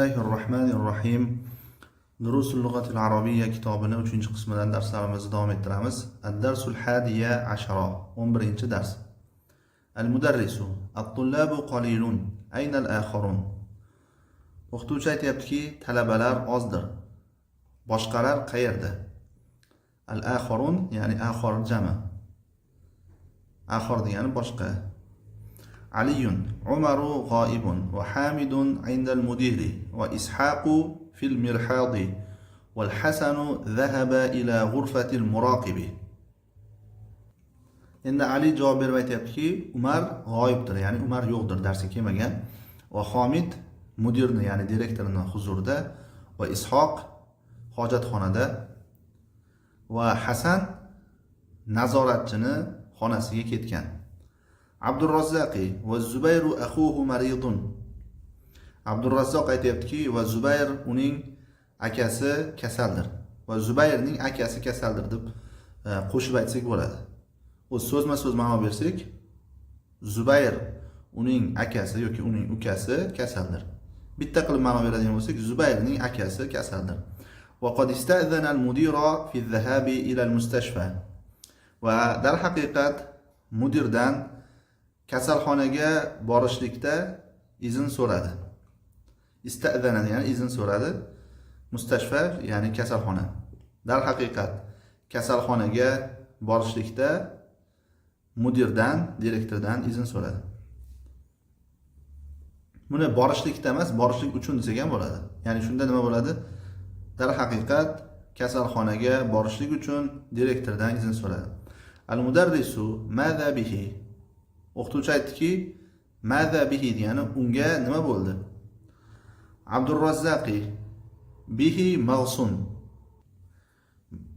Bismillahi rohmanir rohim. Durusul lug'atil arabiyya kitobini 3-qismidan darslarimizni davom ettiramiz. Ad-darsul hadiya ashara, 11 dars. Al mudarrisu at-tullabu qalilun, ayna al-akharun? O'qituvchi aytyaptiki, talabalar ozdir. Boshqalar qayerda? Al-akharun, ya'ni akhar jami. Akhar degani boshqa. علي عمر غائب وحامد عند المدير وإسحاق في المرحاض والحسن ذهب إلى غرفة المراقب. Endi Ali javob berib aytyaptiki, Umar g'oyibdir, ya'ni Umar yo'qdir, darsga kelmagan. Va Homid mudirni, ya'ni direktorni huzurida, va Ishoq hojatxonada, va Hasan nazoratchini xonasiga ketgan. Abdurrazzaqi va Zubayru axuhu maridun. Abdurrazzoq aytyaptiki, va Zubayr uning akasi kasaldir. Va Zubayrning akasi kasaldir deb qo'shib aytsak bo'ladi. O'z so'zma so'z ma'no bersak, Zubayr uning akasi yoki uning ukasi kasaldir. Bitta qilib ma'no beradigan bo'lsak, Zubayrning akasi kasaldir. وقد استأذن المدير في الذهاب إلى المستشفى. Va darhaqiqat mudirdan kasalxonaga borishlikda izn so'radi. Ista'zana ya'ni izn so'radi. Mustashfa ya'ni kasalxona. Darhaqiqat kasalxonaga borishlikda mudirdan, direktordan izn so'radi. Buni borishlikda emas, borishlik uchun desak ham bo'ladi. Ya'ni shunda nima bo'ladi? Darhaqiqat kasalxonaga borishlik uchun direktordan izn so'radi. Al mudarrisu madha bihi? O'qituvchi aytdiki, madha bihi degani unga nima bo'ldi? Abdurrazzaqi bihi mag'sun.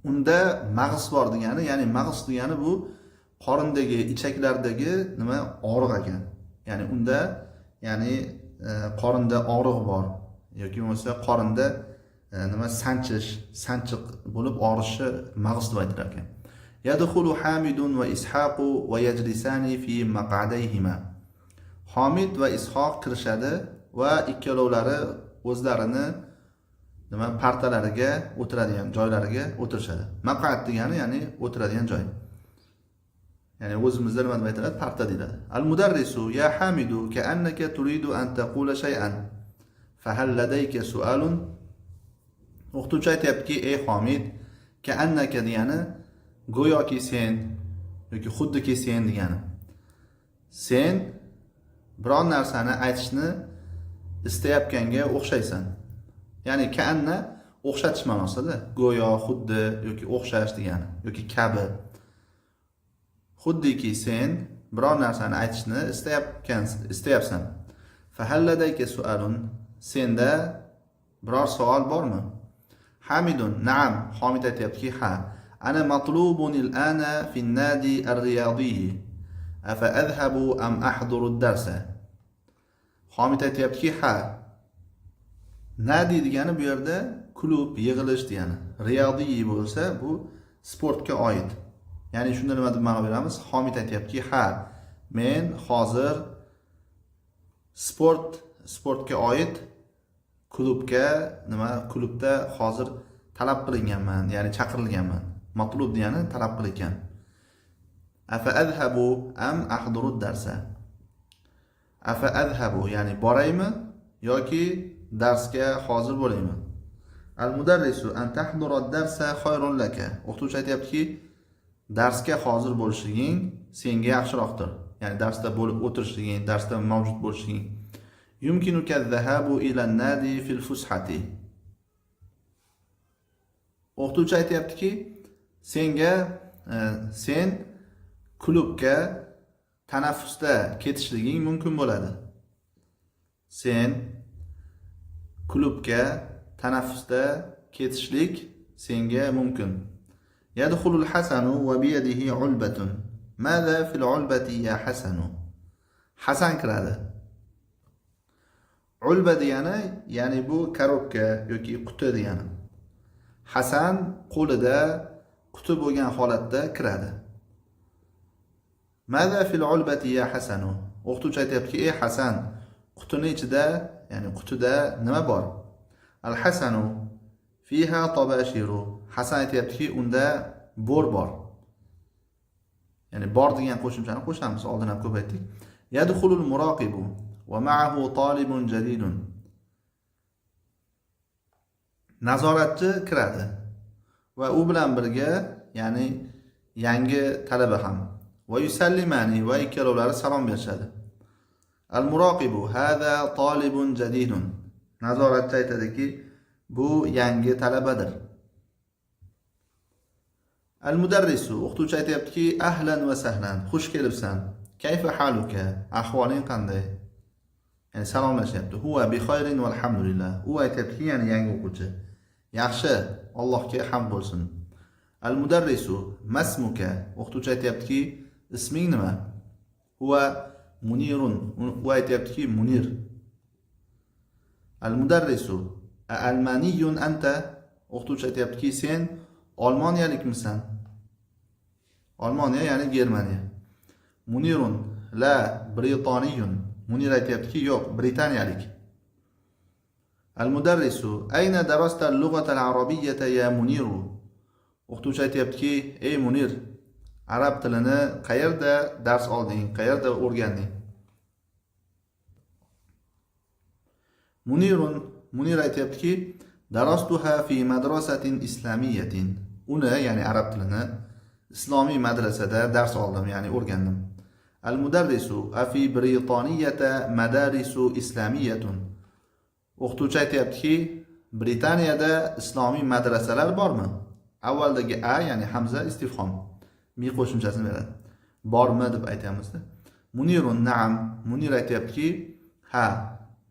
Unda mag'is bor degani, ya'ni mag'is degani bu qorindagi, ichaklardagi nima og'riq ekan. Ya'ni unda, ya'ni qorinda og'riq bor yoki bo'lmasa qorinda nima sanchish, sanchiq bo'lib og'rishi mag'is deb aytilar ekan. Yadkhulu Hamidun va Ishaqu va yajlisani fi maq'adayhima. Homid va Ishoq kirishadi va ikkalovlari o'zlarini nima partalariga o'tiradigan joylariga o'tirishadi. Maq'ad degani, ya'ni o'tiradigan joy. Ya'ni o'zimizda nima deb aytiladi? Parta deyiladi. Al mudarrisu ya Hamidu ka'annaka turidu an taqula shay'an. Fahal ladayka su'alun? O'qituvchi aytyaptiki, ey Homid, ka'annaka degani go'yoki sen yoki xuddiki sen degani. Sen biron narsani aytishni istayotganga o'xshaysan. Ya'ni ka'anna o'xshatish ma'nosida, go'yo, xuddi yoki o'xshash degani yoki kabi. Xuddiki sen biror narsani aytishni istayapsan. Fahal ladayka su'alun? Senda biror savol bormi? Hamidun na'am. Homid aytyaptiki, ha. Ana matlubun al-ana fi an-nadi ar-riyadiy. Afa adhhabu am ahduru ad-darsa? Homid aytyaptiki, ha. Nadi degani bu yerda klub, yig'ilish degani. Riyodiy bo'lsa bu sportga oid. Ya'ni shunda nima deb ma'no beramiz? Homid aytyaptiki, ha, men hozir sportga oid klubga, nima, klubda hozir talab qilinganman, ya'ni chaqirilganman. Matlub degani talab qilingan. Afa adhhabu am ahduru darsa? Afa adhhabu, ya'ni boraymi yoki darsga hozir bo'laymi? Al mudarrisu an tahdura darsa khayrun laka. O'qituvchi aytyaptiki, darsga hozir bo'lishliging senga yaxshiroqdir. Ya'ni darsda bo'lib o'tirishliging, darsda mavjud bo'lishliging. Yumkinuka adh-dhahabu ila an-nadi fil fushati. O'qituvchi aytyaptiki, senga sen klubga tanaffusda ketishliging mumkin bo'ladi. Sen klubga tanaffusda ketishlik senga mumkin. Yadkhulul Hasanu va biyadihi ulbatun. Madha fil ulbati ya Hasanu? Hasan kiradi. Ulba degani, ya'ni bu korobka yoki quti degani. Hasan qo'lida quti bo'lgan holatda kiradi. Madha fil ulbati ya Hasanu? O'qituvchi aytyaptiki, ey Hasan, qutini ichida ya'ni qutida nima bor? Al Hasanu fiha tabashiru. Hasan aytayaptiki, unda bo'r bor. Ya'ni bor degan qo'shimchani qo'shamiz, oldin ham ko'p aytdik. Yadkhulul muraqibu va ma'ahu talibun jadidun. Nazoratchi kiradi va u bilan birga, ya'ni yangi talaba ham. Va yusallimani, va ikkalovlari salom berishadi. Al muraqibu hada talibun jadidun. Nazoratchi aytadiki, bu yangi talabadir. Al mudarrisu, o'qituvchi aytayaptiki, ahlan va sahlan, xush kelibsan. Kayfa haluka, ahvoling qanday? Ya'ni salomlashyapti. Huwa bi khayrin valhamdulillah. U aytayaptiki, ya'ni yangi o'quvchi, yaxshi, Allohga hamd bo'lsin. Al mudarrisu masmuka, o'qituvchi aytayaptiki, isming nima? Huwa Munirun, u aytayaptiki, Munir. Al mudarrisu a almaniyun anta, o'qituvchi aytayaptiki, sen olmoniyalikmisan? Olmoniya ya'ni Germaniya. Munirun la britaniyun. Munir aytayaptiki, yo'q, britaniyalik. Al mudarrisu ayna darasta al-lughata al-arabiyyata ya Muniru. O'qituvchi aytayaptiki, ey Munir, arab tilini qayerda dars olding, qayerda o'rganding? Munirun, Munir aytayaptiki, darastuha fi madrasatin islamiyatin. Uni, ya'ni arab tilini islomiy madrasada dars oldim, ya'ni o'rgandim. Al mudarrisu afi britaniyata madarisu islamiyatun. O'qituvchi aytayaptiki, Britaniyada islomiy madrasalar bormi? Avvaldagi a, ya'ni hamza istifhom, mi qo'shimchasini beradi. Bormi deb aytyapmiz-da. Munirun na'am. Munir aytayaptiki, ha.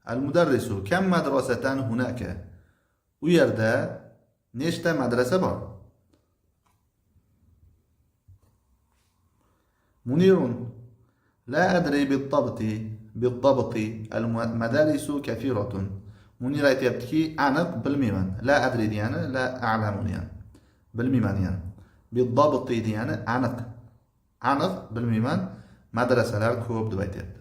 Al mudarrisu kam madrasatan hunaka. U yerda nechta madrasa bor? Munirun la adri bit-dabti al madarisu kathiratun. Munir aytayaptiki, aniq bilmayman. La adri degani la a'lamu degani. Bilmayman degani. Bit-dabti degani aniq. Aniq bilmayman, madrasalar ko'p deb aytayapti.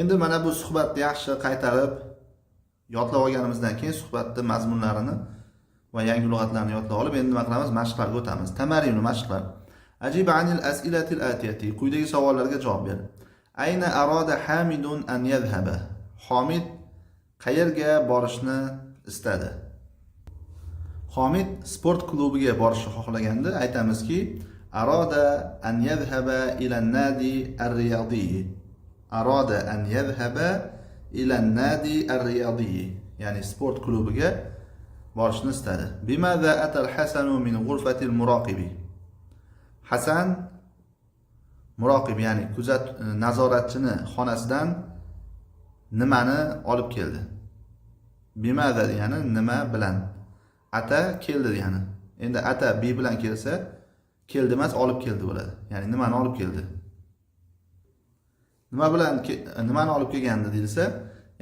Endi mana bu suhbatni yaxshi qaytarib yodlab olganimizdan keyin suhbatning mazmunlarini va yangi lug'atlarni yodlab olib, endi nima qilamiz? Mashqlarga o'tamiz. Tamarin mashqlar. Ajib anil as'ilatil atiyati. Quyidagi savollarga javob ber. Ayna arada Hamidun an yadhhaba? Hamid qayerga borishni istadi? Hamid sport klubiga borishni xohlaganda aytamizki, arada an yadhhaba ila an-nadi ar-riyadi. Arada an yadhhaba ila an-nadi ar-riyadi. Ya'ni sport klubiga borishni istadi. Bimaza atal Hasanu min ghurfatil muraqibi? Hasan muroqib, ya'ni nazoratchini xonasidan nimani olib keldi? Bimaza degani nima bilan? Ata keldi degani. Endi ata bi bilan kelsa, keldi emas, olib keldi bo'ladi. Ya'ni nimani olib keldi? Nima bilan nimani olib kelgandi deyilsa,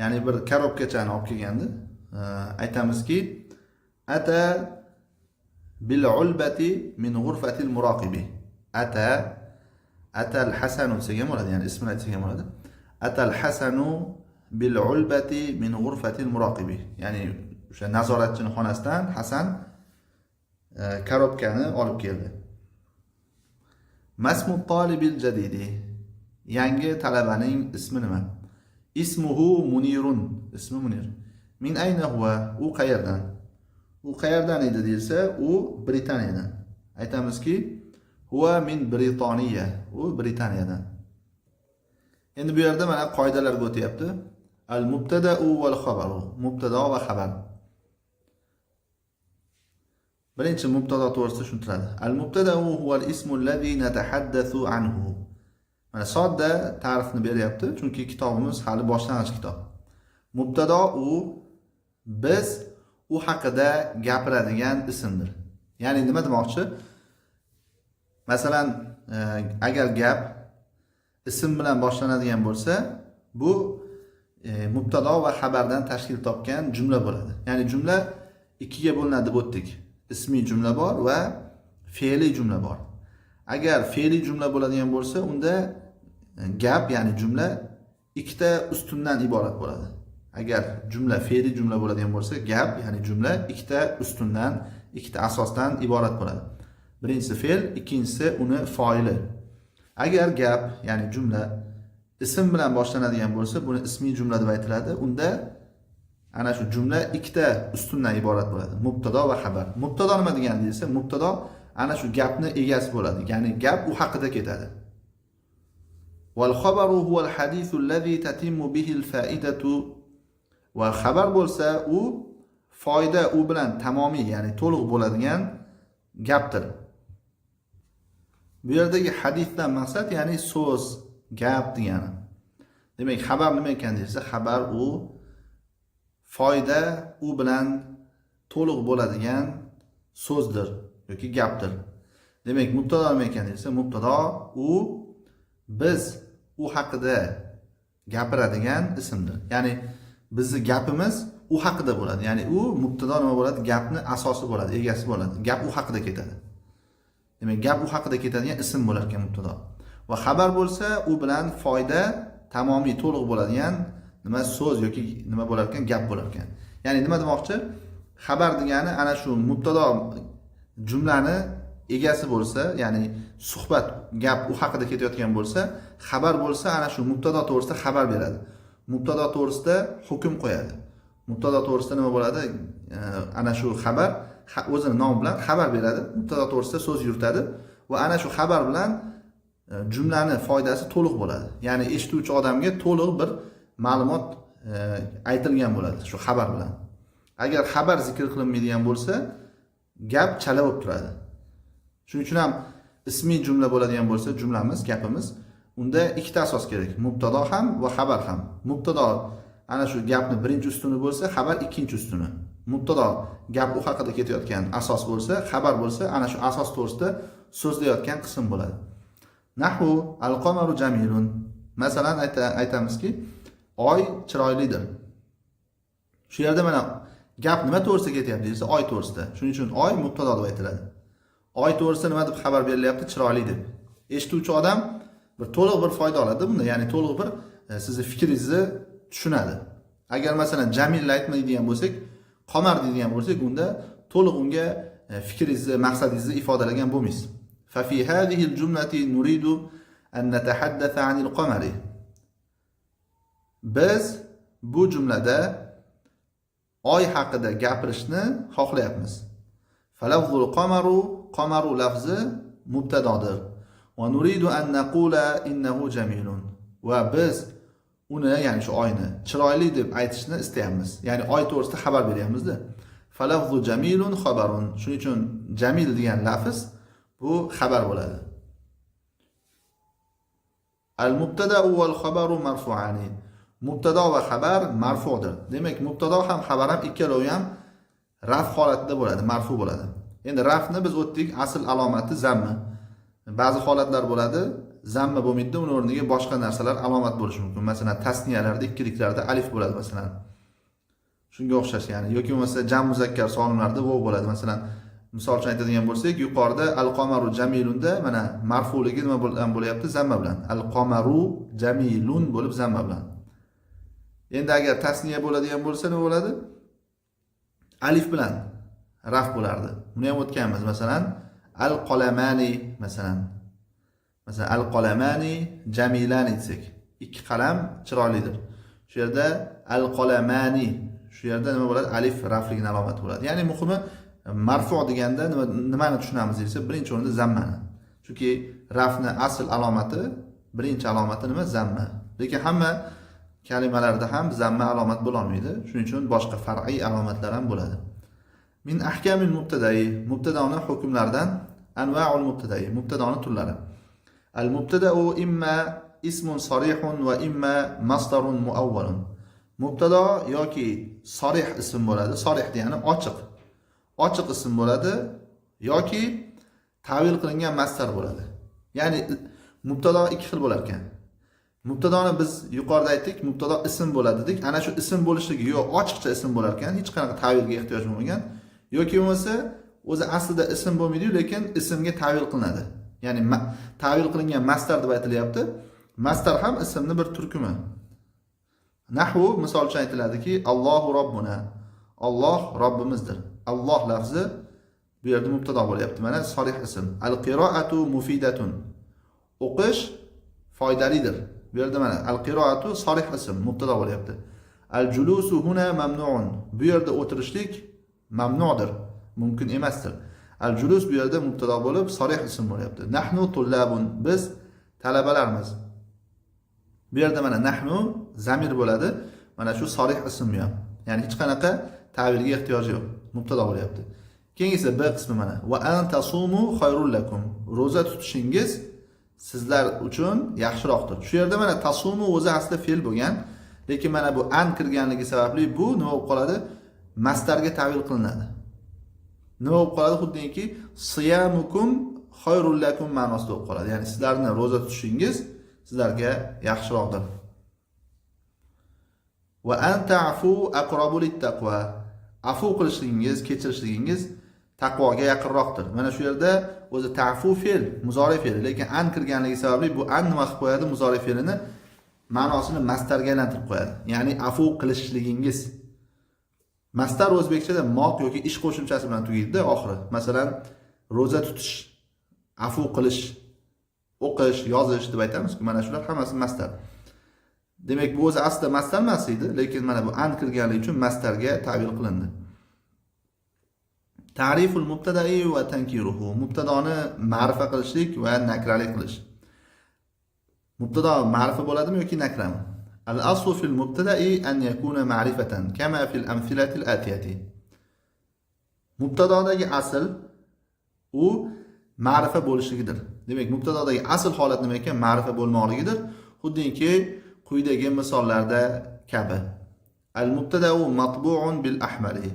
ya'ni bir korobkachani olib kelgandi. Aytamizki, ata bil ulbati min ghurfatil muraqibi. Ata, atal Hasanu desak ham bo'ladi, ya'ni ismini aytsak ham bo'ladi. Atal Hasanu bil ulbati min ghurfatil muraqibi. Ya'ni o'sha nazoratchining xonasidan Hasan korobkani olib keldi. Masmu talibil jadidi. Yangi talabaning ismi nima? Ismuhu Munirun. Ismi Munir. Min ayna huwa? U qayerdan? U qayerdan edi deyilsa, u Britaniyadan. Aytamizki, huwa min Britaniya. U Britaniyadan. Endi bu yerda mana qoidalarga o'tyapti. Al mubtada'u wal xabaru. Mubtado va xabar. Birinchi mubtado to'g'risida tushuntiradi. Al mubtada'u huwa al ismu allazi natahaddathu anhu. Mana sodda ta'rifni beryapti, chunki kitobimiz hali boshlang'ich kitob. Mubtado u biz u haqida gapiradigan ismdir. Ya'ni nima demoqchi? Masalan, agar gap ism bilan boshlanadigan bo'lsa, bu mubtado va xabardan tashkil topgan jumla bo'ladi. Ya'ni jumla ikkiga bo'linadi deb o'tdik. Ismiy jumla bor va fe'liy jumla bor. Agar fe'liy jumla bo'ladigan bo'lsa, unda gap, ya'ni jumla ikkita ustundan iborat bo'ladi. Agar jumla fe'liy jumla bo'ladigan bo'lsa, gap, ya'ni jumla ikkita ustundan, ikkita asosdan iborat bo'ladi. Birinchisi fe'l, ikkinchisi uni foili. Agar gap, ya'ni jumla ism bilan boshlanadigan bo'lsa, buni ismiy jumla deb aytiladi. Unda ana shu jumla ikkita ustundan iborat bo'ladi: mubtado va xabar. Mubtado nima degani desa, mubtado ana shu gapni egasi bo'ladi, ya'ni gap u haqida ketadi. والخبر هو الحديث الذي تتم به الفائدة. Va xabar bo'lsa, u foyda u bilan tamomiy, ya'ni to'liq bo'ladigan gapdir. Bu yerdagi hadisdan maqsad, ya'ni so'z, gap degani. Demak, xabar nima ekan desa, xabar u foyda u bilan to'liq bo'ladigan so'zdir yoki gapdir. Demak, mubtado nima ekan desa, mubtado u biz u haqida gapiradigan ismdir, ya'ni bizni gapimiz u haqida bo'ladi. Ya'ni u mubtado nima bo'ladi? Gapni asosi bo'ladi, egasi bo'ladi, gap u haqida ketadi. Demak, gap u haqida ketadigan ism bo'lar ekan mubtado. Va xabar bo'lsa, u bilan foyda tamomiy, to'liq bo'ladigan nima, so'z yoki nima bo'lar ekan, gap bo'lar ekan. Ya'ni nima demoqchi? Xabar degani ana shu mubtado jumlani egasi bo'lsa, ya'ni suhbat, gap u haqida ketayotgan bo'lsa, xabar bo'lsa ana shu mubtado to'g'risida xabar beradi, mubtado to'g'risida hukm qo'yadi. Mubtado to'g'risida nima bo'ladi? Ana shu xabar o'zini nomi bilan xabar beradi, mubtado to'g'risida so'z yuritadi va ana shu xabar bilan jumlani foydasi to'liq bo'ladi, ya'ni eshituvchi odamga to'liq bir ma'lumot aytilgan bo'ladi shu xabar bilan. Agar xabar zikr qilinmaydigan bo'lsa, gap chala bo'lib turadi. Shuning uchun ham ismiy jumla bo'ladigan bo'lsa jumlamiz, gapimiz, unda ikkita asos kerak: mubtado ham va xabar ham. Mubtado ana shu gapni birinchi ustuni bo'lsa, xabar ikkinchi ustuni. Mubtado gap u haqida ketayotgan asos bo'lsa, xabar bo'lsa ana shu asos to'g'risida so'zlayotgan qism bo'ladi. نحو القمر جميل. Masalan, aytamizki, oy chiroylidir. Shu yerda mana gap nima to'g'risida ketyapti desa, oy to'g'risida. Shuning uchun oy mubtado deb aytiladi. Oy to'g'risida nima deb xabar berilyapti? Chiroyli deb. Eshituvchi odam bir to'liq bir foyda oladi bunda, ya'ni to'liq bir sizni fikringizni tushunadi. Agar, masalan, jamilni aytmaydigan bo'lsak, qomar deydigan bo'lsak, unda to'liq unga fikringizni, maqsadingizni ifodalagan bo'lmaysiz. ففي هذه الجملة نريد أن نتحدث عن القمر. Biz bu jumlada oy haqida gapirishni xohlayapmiz. فلفظ القمر، قمر lafzi mubtadodir. ونريد أن نقول إنه جميل. Va biz uni, ya'ni shu oyni chiroyli deb aytishni istayapmiz. Ya'ni oy to'g'risida xabar beryapmizda. فلفظ جميل خبر. Shuning uchun jamil degan lafz bu xabar bo'ladi. المبتدأ والخبر مرفوعان. Mubtado va xabar marfudir. Demak, mubtado ham, xabar ham, ikkalovi ham raf holatida bo'ladi, marfu bo'ladi. Endi rafni biz o'tdik, asl alomati zamma. Ba'zi holatlar bo'ladi, zamma bo'lmaydi, uni o'rniga boshqa narsalar alomat bo'lishi mumkin. Masalan, tasniyalarda, ikkiliklarda alif bo'ladi masalan. Shunga o'xshash, ya'ni yoki bo'lmasa jam muzakkar solimlarda vov bo'ladi. Masalan, misol uchun aytadigan bo'lsak, yuqorida القمر جميلٌ da mana marfuligi nima bilan bo'lyapti? Zamma bilan. القمر جميلٌ bo'lib zamma bilan. Endi agar tasniya bo'ladigan bo'lsa, nima bo'ladi? Alif bilan raf bo'lardi. Buni ham o'tganmiz. Masalan, القلمان masalan. Masalan, القلمان جميلان desak, ikki qalam chiroylidir. Shu yerda القلمان, shu yerda nima bo'ladi? Alif rafligini alomati bo'ladi. Ya'ni muhimi, marfu deganda nimani tushunamiz desa, birinchi o'rinda zammani. Chunki rafni asl alomati, birinchi alomati nima? Zamma. Lekin hamma kalimalarda ham zamma alomat bo'lolmaydi. Shuning uchun boshqa far'iy alomatlar ham bo'ladi. من أحكام المبتدأ, mubtadoni hukmlaridan. أنواع المبتدأ, mubtadoni turlari. المبتدأ إما اسم صريح وإما مصدر مؤول. Mubtado yoki sarih ism bo'ladi. Sarih degani ochiq. Ochiq ism bo'ladi yoki tavil qilingan masdar bo'ladi. Ya'ni mubtado ikki xil bo'lar ekan. Mubtadoni biz yuqorida aytdik, mubtado ism bo'ladi dedik. Ana shu ism bo'lishligi yo ochiqcha ism bo'lar ekan, hech qanaqa tavilga ehtiyoj bo'lmagan, yoki bo'lmasa o'zi aslida ism bo'lmaydi, lekin ismga tavil qilinadi. Ya'ni tavil qilingan masdar deb aytilyapti. Masdar ham ismni bir turkumi. Nahvu, misol uchun aytiladiki, Allohu robbuna. Alloh robbimizdir. Alloh lafzi bu yerda mubtado bo'lyapti. Mana sarih ism. Al qiroatu mufidatun. O'qish foydalidir. Bu yerda mana al qiroatu sarih ism, mubtado bo'lyapti. Al julusu huna mamnuun. Bu yerda o'tirishlik mamnudir, mumkin emasdir. Al julus bu yerda mubtado bo'lib, sarih ism bo'lyapti. Nahnu tullabun. Biz talabalarmiz. Bu yerda mana nahnu zamir bo'ladi. Mana shu sarih ism bu ham. Ya'ni hech qanaqa ta'vilga ehtiyoji yo'q. Mubtado bo'lyapti. Keyingisi B qismi mana. Va an tasumu khayrul lakum. Ro'za tutishingiz sizlar uchun yaxshiroqdir. Shu yerda mana tasumu o'zi asli fe'l bo'lgan, lekin mana bu an kirganligi sababli bu nima bo'lib qoladi? Mastarga ta'vil qilinadi. Nima bo'lib qoladi? Xuddiki siyamukum khayrul lakum ma'nosida bo'lib qoladi. Ya'ni sizlarni ro'za tutishingiz sizlarga yaxshiroqdir. Va an ta'fu aqrabu lit-taqwa. Afu qilishligingiz, kechirishligingiz taqvoga yaqinroqdir. Mana shu yerda o'zi ta'fu fe'l, muzori fe'li, lekin an kirganligi sababli bu an nima qilib qo'yadi? Muzori fe'lini ma'nosini mastarga aylantirib qo'yadi. Ya'ni afu qilishligingiz. Mastar o'zbekchada moq yoki ish qo'shimchasi bilan tugaydi oxiri. Masalan, ro'za tutish, afu qilish, o'qish, yozish deb aytamiz. Mana shular hammasi mastar. Demak, bu o'zi aslida mastar emas edi, lekin mana bu an kirganligi uchun mastarga ta'vil qilindi. Ta'riful mubtada'i va tankiruhu. Mubtadoni ma'rifa qilishlik va nakralik qilish. Mubtado ma'rifa bo'ladimi yoki nakrami? Al aslu fil mubtada'i an yakuna ma'rifatan kama fil amthilati al-atiyati. Mubtadodagi asl u ma'rifa bo'lishligidir. Demak, mubtadodagi asl holat nima ekan? Ma'rifa bo'lmoqligidir. Xuddiki quyidagi misollarda kabi. Al mubtada'u matbu'un bil ahmari.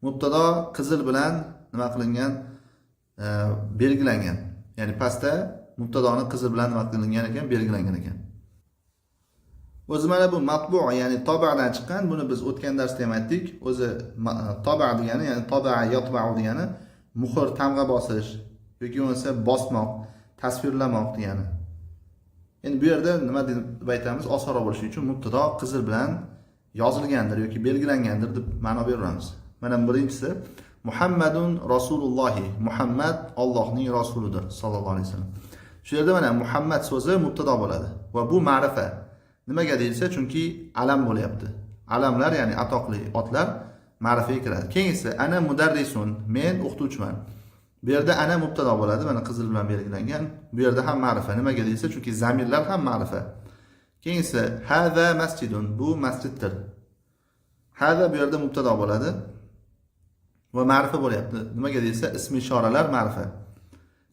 Mubtado qizil bilan nima qilingan? Belgilangan. Ya'ni pastda mubtadoni qizil bilan nima qilingan ekan? Belgilangan ekan. O'zi mana bu matbu', ya'ni tobadan chiqqan. Buni biz o'tgan darsda ham aytdik. O'zi toba degani, ya'ni toba'a yatba'u degani muhr, tamg'a bosish yoki bo'lmasa bosmoq, tasvirlamoq degani. Endi bu yerda nima deb aytamiz? Osonroq bo'lishi uchun mubtado qizil bilan yozilgandir yoki belgilangandir deb ma'no beraveramiz. Mana birinchisi Muhammadun Rasulullohi. Muhammad Allohning rasulidir sallallohu alayhi vasallam. Shu yerda mana Muhammad so'zi mubtado bo'ladi va bu ma'rifa. Nimaga deyilsa, chunki alam bo'lyapti. Alamlar, ya'ni atoqli otlar ma'rifaga kiradi. Keyingisi ana mudarrisun, men o'qituvchiman. Bu yerda ana mubtado bo'ladi, mana qizil bilan belgilangan. Bu yerda ham ma'rifa. Nimaga deyilsa, chunki zamirlar ham ma'rifa. Keyingisi hada masjidun, bu masjiddir. Hada bu yerda mubtado bo'ladi va ma'rifa bo'lyapti. Nimaga deyilsa, ismi ishoralar ma'rifa.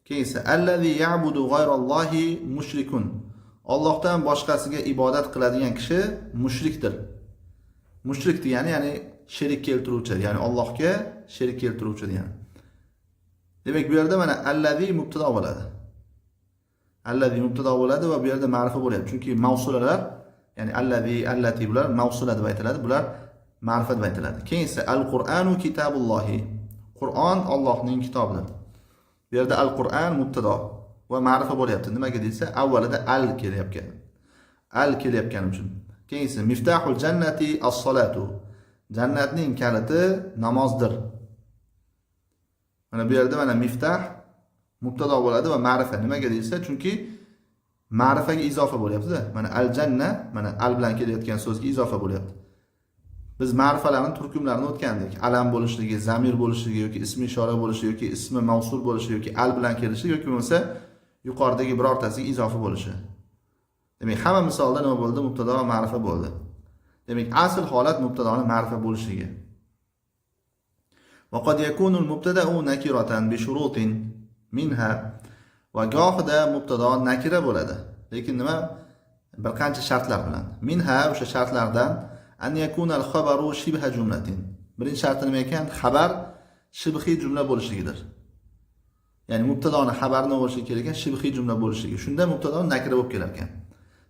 Keyingisi allazi ya'budu g'ayrallohi mushrikun. Allohdan boshqasiga ibodat qiladigan kishi mushrikdir. Mushrik degani, ya'ni sherik keltiruvchi, ya'ni Allohga sherik keltiruvchi degani. Demak, bu yerda mana allazi mubtado bo'ladi. Allazi mubtado bo'ladi va bu yerda ma'rifa bo'lyapti. Chunki mavsulalar, ya'ni allazi, allati bular mavsula deb aytiladi. Bular ma'rifa deb aytiladi. Keyingisi al-Qur'anu kitabullohi. Qur'on Allohning kitobidir. Bu yerda al-Qur'an mubtado va ma'rifa bo'lyapti. Nimaga desa, avvalida al kelyapti. Al kelayotgani uchun. Keyingisi miftahul jannati as-salatu. Jannatning kaliti namozdir. Mana bu yerda mana miftah mubtado bo'ladi va ma'rifa. Nimaga desa, chunki ma'rifaga izofa bo'lyapti-da. Mana al janna, mana al bilan kelayotgan so'zga izofa bo'lyapti. Biz ma'rifalarning turkumlarini o'tgandik. Alam bo'lishligi, zamir bo'lishligi yoki ismi ishora bo'lishi yoki ismi mavsul bo'lishi yoki al bilan kelishi yoki bo'lmasa yuqoridagi birortasiga izofa bo'lishi. Demak, hamma misolda nima bo'ldi? Mubtado va ma'rifa bo'ldi. Demak, asl holat mubtadoni ma'rifa bo'lishligi. وقد يكون المبتدأ نكرة بشروط منها. Va gohida mubtado nakira bo'ladi. Lekin nima? Bir qancha shartlar bilan. Minha, o'sha shartlardan, an yakuna al-khabaru shibha jumlatin. Birinchi sharti nima ekan? Xabar shibhi jumla bo'lishligidir. Ya'ni mubtadoni xabari nima bo'lishi kerak ekan? Shibhi jumla bo'lishligi. Shunda mubtado nakira bo'lib kelar ekan.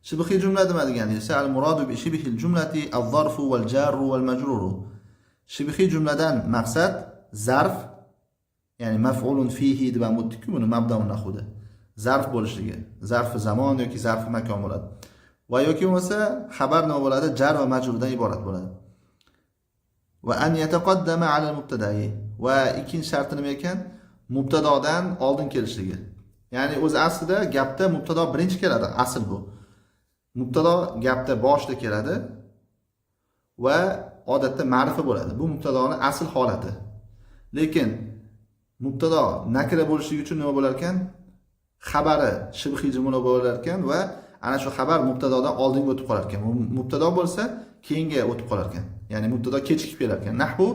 Shibhi jumla nima degani esa, al muradu bi shibhil jumlati al-zarfu wal jarru wal majruru. Shibhi jumladan maqsad zarf, ya'ni maf'ulun fihi deb ham o'tdik-ku buni mabdaun nahvda. Zarf bo'lishligi, zarfi zamon yoki zarfi makon bo'ladi. Va yoki bo'lmasa xabar nima bo'ladi? Jar va majrurdan iborat bo'ladi. Va an yataqaddama ala al-mubtada'i. Va ikkinchi sharti nima ekan? Mubtadodan oldin kelishligi. Ya'ni o'zi aslida gapda mubtado birinchi keladi, asl bu. Mubtado gapda boshida keladi va odatda ma'rifa bo'ladi. Bu mubtadoni asl holati. Lekin mubtado nakira bo'lishligi uchun nima bo'lar ekan? Xabari shibhi jumla bo'lar ekan va ana shu xabar mubtadodan oldinga o'tib qolar ekan. Mubtado bo'lsa keyinga o'tib qolar ekan. Ya'ni mubtado kechikib kelar ekan. Nahvu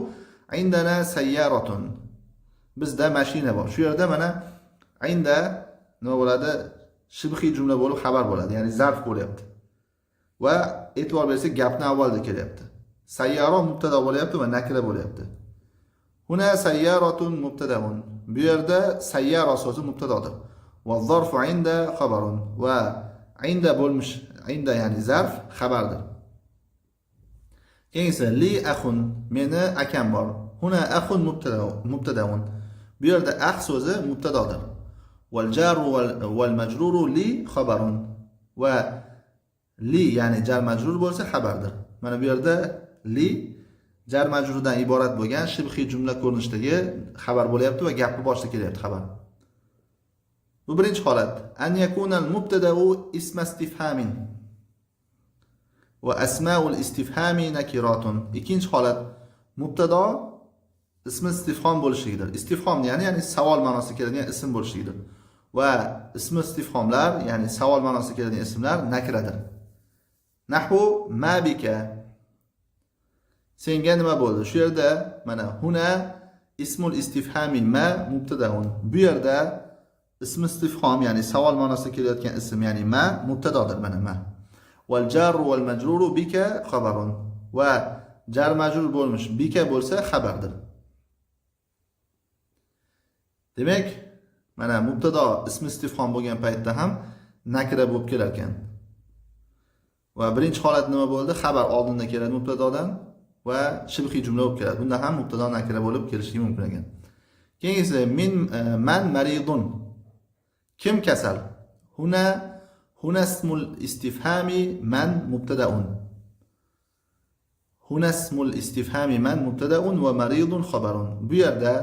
indana sayyaratun. Bizda mashina bor. Shu yerda mana inda nima bo'ladi? Shibhi jumla bo'lib xabar bo'ladi, ya'ni zarf bo'lyapti. Va e'tibor bersak, gapni avvalda kelyapti. Sayyara mubtado bo'lyapti va nakira bo'lyapti. Huna sayyaratun mubtadaun. Bu yerda sayyara so'zi mubtadodir. Va zarfu inda xabarun. Va inda bo'lmish, inda ya'ni zarf xabardir. Keyingisi li axun, meni akam bor. Huna axun mubtadaun. Bu yerda ax so'zi mubtadodir. Wal jaru wal majruru li xabarun. Va li ya'ni jar majrur bo'lsa xabardir. Mana bu yerda li jar majrurdan iborat bo'lgan shibhi jumla ko'rinishidagi xabar bo'lyapti va gapni boshida kelyapti xabar. Bu birinchi holat. An yakunal mubtada'u isma istifhamin va asmaul istifhami nakiratun. Ikkinchi holat mubtado ismi istifhom bo'lishligidir. Istifhom ya'ni savol ma'nosida keladigan ism bo'lishligidir. Va ismi istifhomlar, ya'ni savol ma'nosida keladigan ismlar nakiradir. Nahvu ma bika. Senga nima bo'ldi? Shu yerda mana huna ismul istifhami ma mubtadaun. Bu yerda ismi istifhom, ya'ni savol ma'nosida kelayotgan ism, ya'ni ma mubtadodir mana ma. Wal jarru wal majruru bika xabarun. Va jar majrur bo'lmish bika bo'lsa xabardir. Demak, mana mubtado ismi istifhom bo'lgan paytda ham nakira bo'lib kelar ekan. Va birinchi holat nima bo'ldi? Xabar oldinda keladi mubtadodan va shibhi jumla bo'lib keladi. Bunda ham mubtado nakira bo'lib kelishi mumkin ekan. Keyingisi min man maridun. Kim kasal? Huna huna ismul istifhami man mubtadaun. Huna ismul istifhami man mubtadaun va maridun xabarun. Bu yerda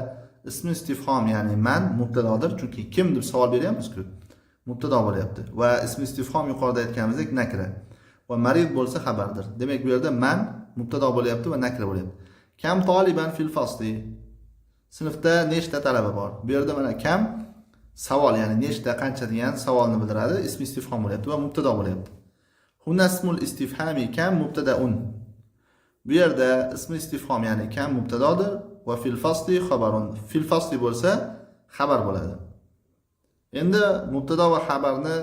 ismi istifhom ya'ni man mubtadodir, chunki kim deb savol beryapmiz-ku. Mubtado bo'lyapti va ismi istifhom yuqorida aytganimizdek nakira. Va marid bo'lsa xabardir. Demak, bu yerda man mubtado bo'lyapti va nakira bo'lyapti. Kam toliban fil fasli. Sinfda nechta talaba bor? Bu yerda mana kam savol, ya'ni nechta, qancha degan savolni bildiradi. Ismi istifhom bo'lyapti va mubtado bo'lyapti. Huna ismul istifhami kam mubtadaun. Bu yerda ismi istifhom ya'ni kam mubtadodir va fil fasli xabarun. Fil fasli bo'lsa xabar bo'ladi. Endi mubtado va xabarni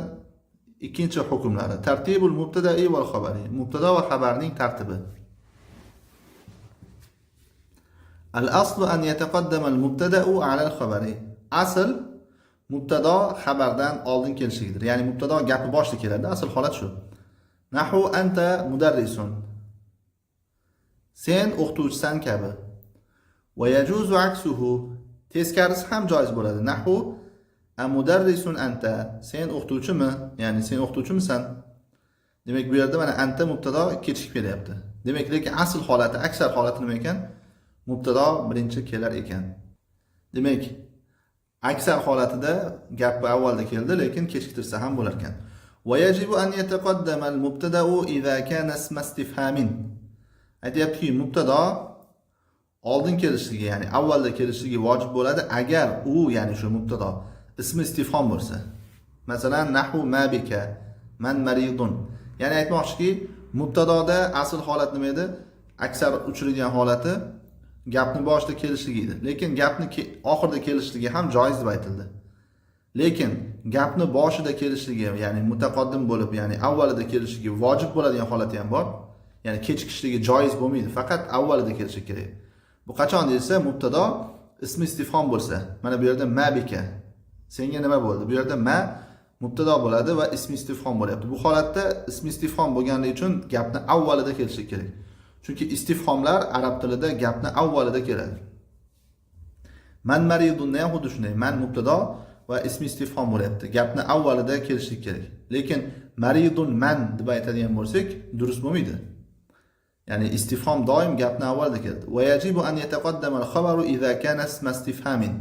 ikkinchi hukmlari. Tartibul mubtada'i val xabari. Mubtado va xabarning tartibi. Al aslu an yataqaddama al mubtada'u ala al xabari. Asl mubtado xabardan oldin kelishligidir. Ya'ni mubtado gapi boshida keladi. Asl holat shu. Nahu anta mudarrisun. Sen o'qituvchisan kabi. Va yajuzu aksuhu. Teskarisi ham joiz bo'ladi. Nahu amudarrisun anta. Sen o'qituvchimi? Ya'ni sen o'qituvchimisan? Demak, bu yerda mana anta mubtado kechikib kelyapti. Demak, lekin asl holati, aksar holati nima ekan? Mubtado birinchi kelar ekan. Demak, aksar holatida gap avvalda keldi, lekin kechiktirsa ham bo'lar ekan. Va yajibu an yataqaddama al-mubtada'u idza kana isma istifhamin. Aytayaptiki, mubtado oldin kelishligi, ya'ni avvalda kelishligi vojib bo'ladi agar u, ya'ni shu mubtado ismi istifhom bo'lsa. Masalan, nahu ma bika, man maridun. Ya'ni aytmoqchiki, mubtadoda asl holat nima edi? Aksar uchraydigan holati gapni boshida kelishligi edi. Lekin gapni oxirida kelishligi ham joiz deb aytildi. Lekin gapni boshida kelishligi, ya'ni mutaqaddim bo'lib, ya'ni avvalida kelishligi vojib bo'ladigan holati ham bor. Ya'ni kechikishligi joiz bo'lmaydi, faqat avvalida kelishi kerak. Bu qachon deyilsa, mubtado ismi istifhom bo'lsa. Mana bu yerda ma bika. Senga nima bo'ldi? Bu yerda ma mubtado bo'ladi va ismi istifhom bo'lyapti. Bu holatda ismi istifhom bo'lganligi uchun gapni avvalida kelishi kerak. Chunki istifhomlar arab tilida gapni avvalida keladi. Man maridunni ham xuddi shunday. Man mubtado, va ismi istifhom bo'lyapti. Gapni avvalida kelishi kerak. Lekin maridun man deb aytadigan bo'lsak, durust bo'lmaydi. Ya'ni istifhom doim gapni avvalida keladi. Va yajibu an yataqaddama al-khabaru idza kana isma istifhamin.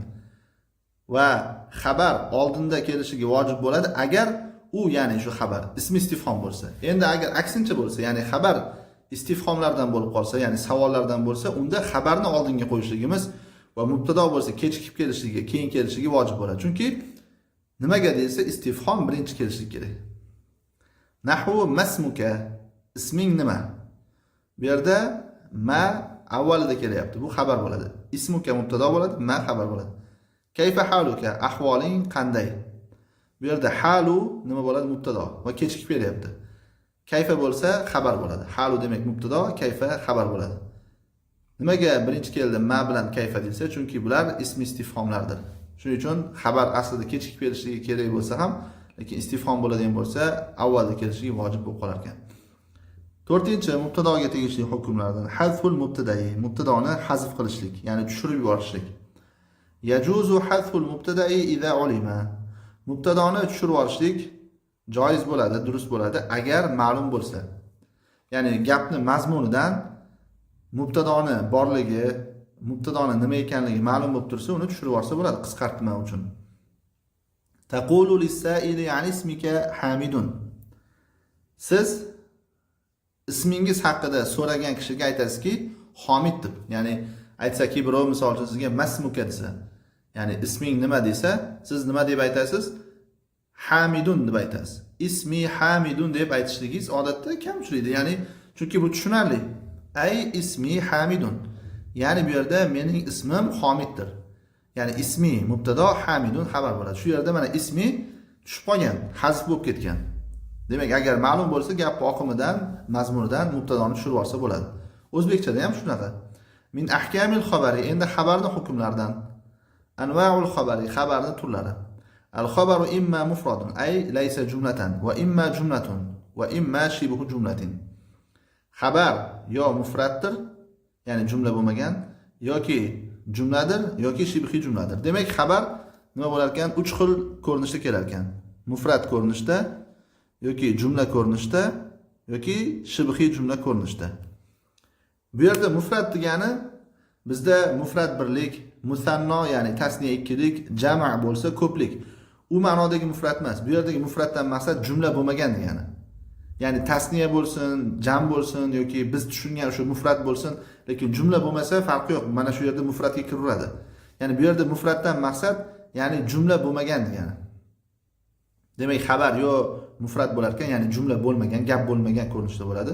Va xabar oldinda kelishiga vojib bo'ladi agar u, ya'ni shu xabar ismi istifhom bo'lsa. Endi agar aksincha bo'lsa, ya'ni xabar istifhomlardan bo'lib qolsa, ya'ni savollardan bo'lsa, unda xabarni oldinga qo'yishligimiz va mubtado bo'lsa kechikib kelishligi, keyin kelishligi vojib bo'ladi. Chunki nimaga deyilsa, istifhom birinchi kelishligi kerak. Nahvu masmuka, isming nima? Bu yerda ma avvalida kelyapti. Bu xabar bo'ladi. Ismuka mubtado bo'ladi, ma xabar bo'ladi. Kayfa haluka, ahvoling qanday? Bu yerda halu nima bo'ladi? Mubtado va kechikib kelyapti. Kayfa bo'lsa xabar bo'ladi. Halu demak mubtado, kayfa xabar bo'ladi. Nimaga birinchi keldi ma bilan kayfa desa, chunki bular ismi istifhomlardir. Shuning uchun xabar aslida kechikib kelishligi kerak bo'lsa ham, lekin istifhom bo'ladigan bo'lsa, avvalda kelishligi vojib bo'lib qolar ekan. To'rtinchi mubtadoga tegishli hukmlardan hazful mubtadai, mubtadoni hazf qilishlik, ya'ni tushirib yuborishlik. Yajuzu hazful mubtadai idza ulima. Mubtadoni tushirib yuborishlik joiz bo'ladi, durust bo'ladi agar ma'lum bo'lsa. Ya'ni gapni mazmunidan mubtadoni borligi, mubtadoni nima ekanligi ma'lum bo'lib tursa, uni tushirib yuborsa bo'ladi qisqartma uchun. Taqulu lis-sa'ili an ismika Hamidun. Siz ismingiz haqida so'ragan kishiga aytasizki, Homid deb. Ya'ni aytsaki birov misol uchun sizga masmuka desa, ya'ni isming nima desa, siz nima deb aytasiz? Hamidun deb aytasiz. Ismi Hamidun deb aytishligingiz odatda kam uchraydi. Ya'ni chunki bu tushunarli. Ay ismi Hamidun. Ya'ni bu yerda mening ismim Homiddir. Ya'ni ismi mubtado, Hamidun xabar bo'ladi. Shu yerda mana ismi tushib qolgan, hazf bo'lib ketgan. Demak, agar ma'lum bo'lsa gap oqimidan, mazmunidan mubtadoni tushirib olsa bo'ladi. O'zbekchada ham shunaqa. Min ahkamil xabari, endi xabarni hukmlaridan. Anvaul xabari, xabarni turlari. Al xabaru imma mufradun, ay laysa jumlatan, va imma jumlatun, va imma shibhu jumlatin. Xabar yo mufratdir, ya'ni jumla bo'lmagan, yoki jumladir, yoki shibhi jumladir. Demak, xabar nima bo'lar ekan? Uch xil ko'rinishda kelar ekan. Mufrat ko'rinishda yoki jumla ko'rinishda yoki shibhi jumla ko'rinishda. Bu yerda mufrat degani bizda mufrat birlik, musanno ya'ni tasniya ikkilik, jama bo'lsa ko'plik. U ma'nodagi mufrat emas. Bu yerdagi mufratdan maqsad jumla bo'lmagan degani. Ya'ni tasniya bo'lsin, jam bo'lsin yoki biz tushungan o'sha mufrat bo'lsin, lekin jumla bo'lmasa farqi yo'q. Mana shu yerda mufratga kiraveradi. Ya'ni bu yerda mufratdan maqsad ya'ni jumla bo'lmagan degani. Demak, xabar yo mufrat bo'lar ekan, ya'ni jumla bo'lmagan, gap bo'lmagan ko'rinishda bo'ladi.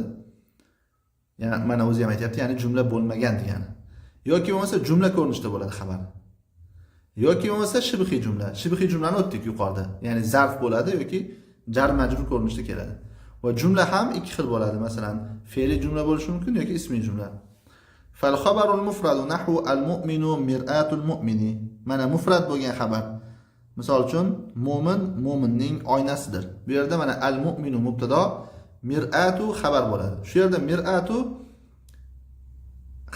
Ya'ni mana o'zi ham aytyapti, ya'ni jumla bo'lmagan degani. Yoki bo'lmasa jumla ko'rinishida bo'ladi xabar. Yoki bo'lmasa shibhi jumla. Shibhi jumlani o'tdik yuqorida. Ya'ni zarf bo'ladi yoki jar majrur ko'rinishda keladi. Va jumla ham ikki xil bo'ladi. Masalan, fe'li jumla bo'lishi mumkin yoki ismiy jumla. Fal xabarul mufradu nahvu al mu'minu mir'atul mu'mini. Mana mufrad bo'lgan xabar. Misol uchun, mo'min mo'minning oynasidir. Bu yerda mana al mu'minu mubtado, mir'atu xabar bo'ladi. Shu yerda mir'atu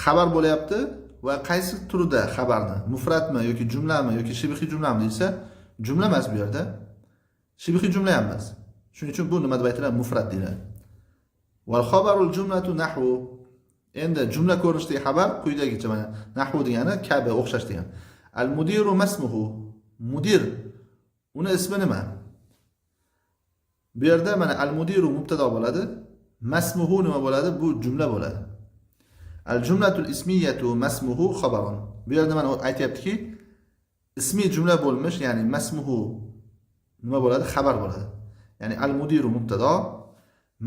xabar bo'lyapti va qaysi turida xabarni? Mufratmi yoki jumlami yoki shibhi jumlami deyilsa, jumla emas bu yerda. Shibhi jumla ham emas. Shuning uchun bu nima deb aytiladi? Mufrat deyiladi. Val xabarul jumlatu nahvu. Endi jumla ko'rinishidagi xabar quyidagicha mana nahvu degani kabi, o'xshash degani. Al mudiru masmuhu. Mudir uni ismi nima? Bu yerda mana al mudiru mubtado bo'ladi. Masmuhu nima bo'ladi? Bu jumla bo'ladi. Al jumlatul ismiyatu masmuhu xabarun. Bu yerda mana aytyaptiki, ismiy jumla bo'lmish, ya'ni masmuhu nima bo'ladi? Xabar bo'ladi. Ya'ni al mudiru mubtado,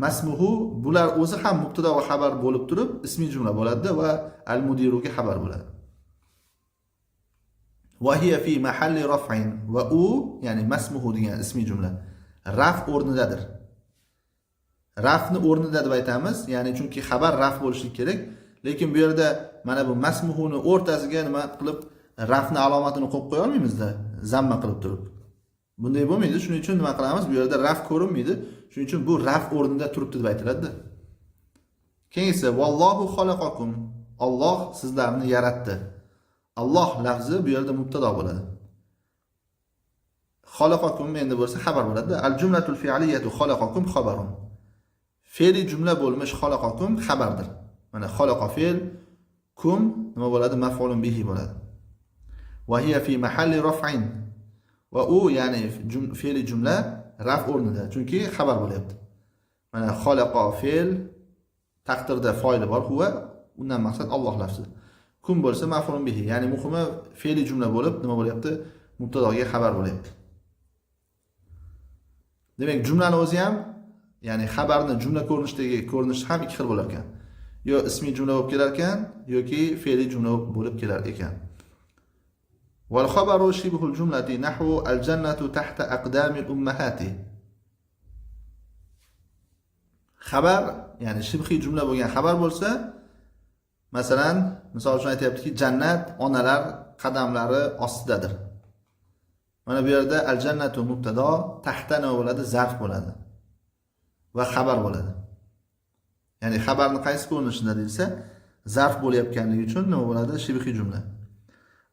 masmuhu bular o'zi ham mubtado va xabar bo'lib turib ismiy jumla bo'ladi va al mudiruga xabar bo'ladi. Va hiya fi mahalli raf'in, va u ya'ni masmuhu degan ismiy jumla raf o'rnidadir. Rafni o'rnida deb aytamiz, ya'ni chunki xabar raf bo'lishi kerak, lekin bu yerda mana bu masmuhuni o'rtasiga nima qilib rafni alomatini qo'yib qo'ya olmaymizda, zamma qilib turib. Bunday bo'lmaydi. Shuning uchun nima qilamiz? Bu yerda raf ko'rinmaydi. Shuning uchun bu raf o'rnida turibdi deb aytiladi. Keyingisi vallohu xalaqakum. Alloh sizlarni yaratdi. Alloh lafzi bu yerda mubtado bo'ladi. Xalaqakum endi bo'lsa xabar bo'ladi. Al jumlatul fi'liyatu xalaqakum xabarun. Fe'li jumla bo'lmish xalaqakum xabardir. Mana xalaqa fe'l, kum nima bo'ladi? Maf'ulun bihi bo'ladi. Va hiya fi mahalli raf'in. Va u, ya'ni fe'li jumla raf o'rnida, chunki xabar bo'lyapti. Mana xalaqa fe'l, taqdirda foili bor huva, undan maqsad Alloh lafzi. Kum bo'lsa maf'ulun bihi, ya'ni muhimi fe'li jumla bo'lib nima bo'lyapti? Mubtadoga xabar bo'lyapti. Demak, jumlani o'zi ham, ya'ni xabarni jumla ko'rinishidagi ko'rinishi ham ikki xil bo'lar ekan. Yo ismiy jumla bo'lib kelar ekan, yoki fe'liy jumla bo'lib kelar ekan. Wal khabaru shibhul jumlati nahwu al jannatu tahta aqdamil ummahati. Xabar, ya'ni shibhi jumla bo'lgan xabar bo'lsa, masalan, misol uchun aytyaptiki, jannat onalar qadamlari ostidadir. Mana bu yerda al jannatu mubtado, tahta nima bo'ladi? Zarf bo'ladi va xabar bo'ladi. Ya'ni xabarni qaysi ko'rinishida deyilsa, zarf bo'layotganligi uchun nima bo'ladi? Shibhi jumla.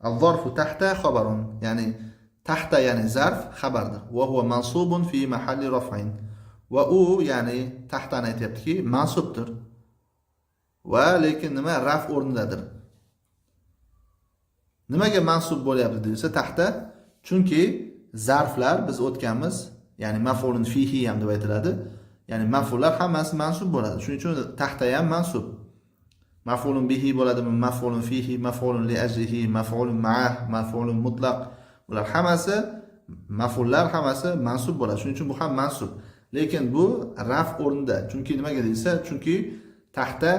Al-zarfu tahta xabarun, ya'ni tahta ya'ni zarf xabardir. Va huwa mansubun fi mahalli raf'in. Va u, ya'ni tahtani aytyaptiki, mansubdir. Va lekin nima? Raf o'rnidadir. Nimaga mansub bo'lyapti deyilsa, tahta, chunki zarflar biz o'tganmiz, ya'ni maf'ulun fihi ham deb aytiladi. Ya'ni maf'ullar hammasi mansub bo'ladi. Shuning uchun tahta ham mansub. Maf'ulun bihi bo'ladimi, maf'ulun fihi, maf'ulun li ajlihi, maf'ulun ma'ah, maf'ulun mutlaq. Bular hammasi maf'ullar hammasi mansub bo'ladi. Shuning uchun bu ham mansub. Lekin bu raf o'rnida. Chunki nimaga deyilsa, chunki tahta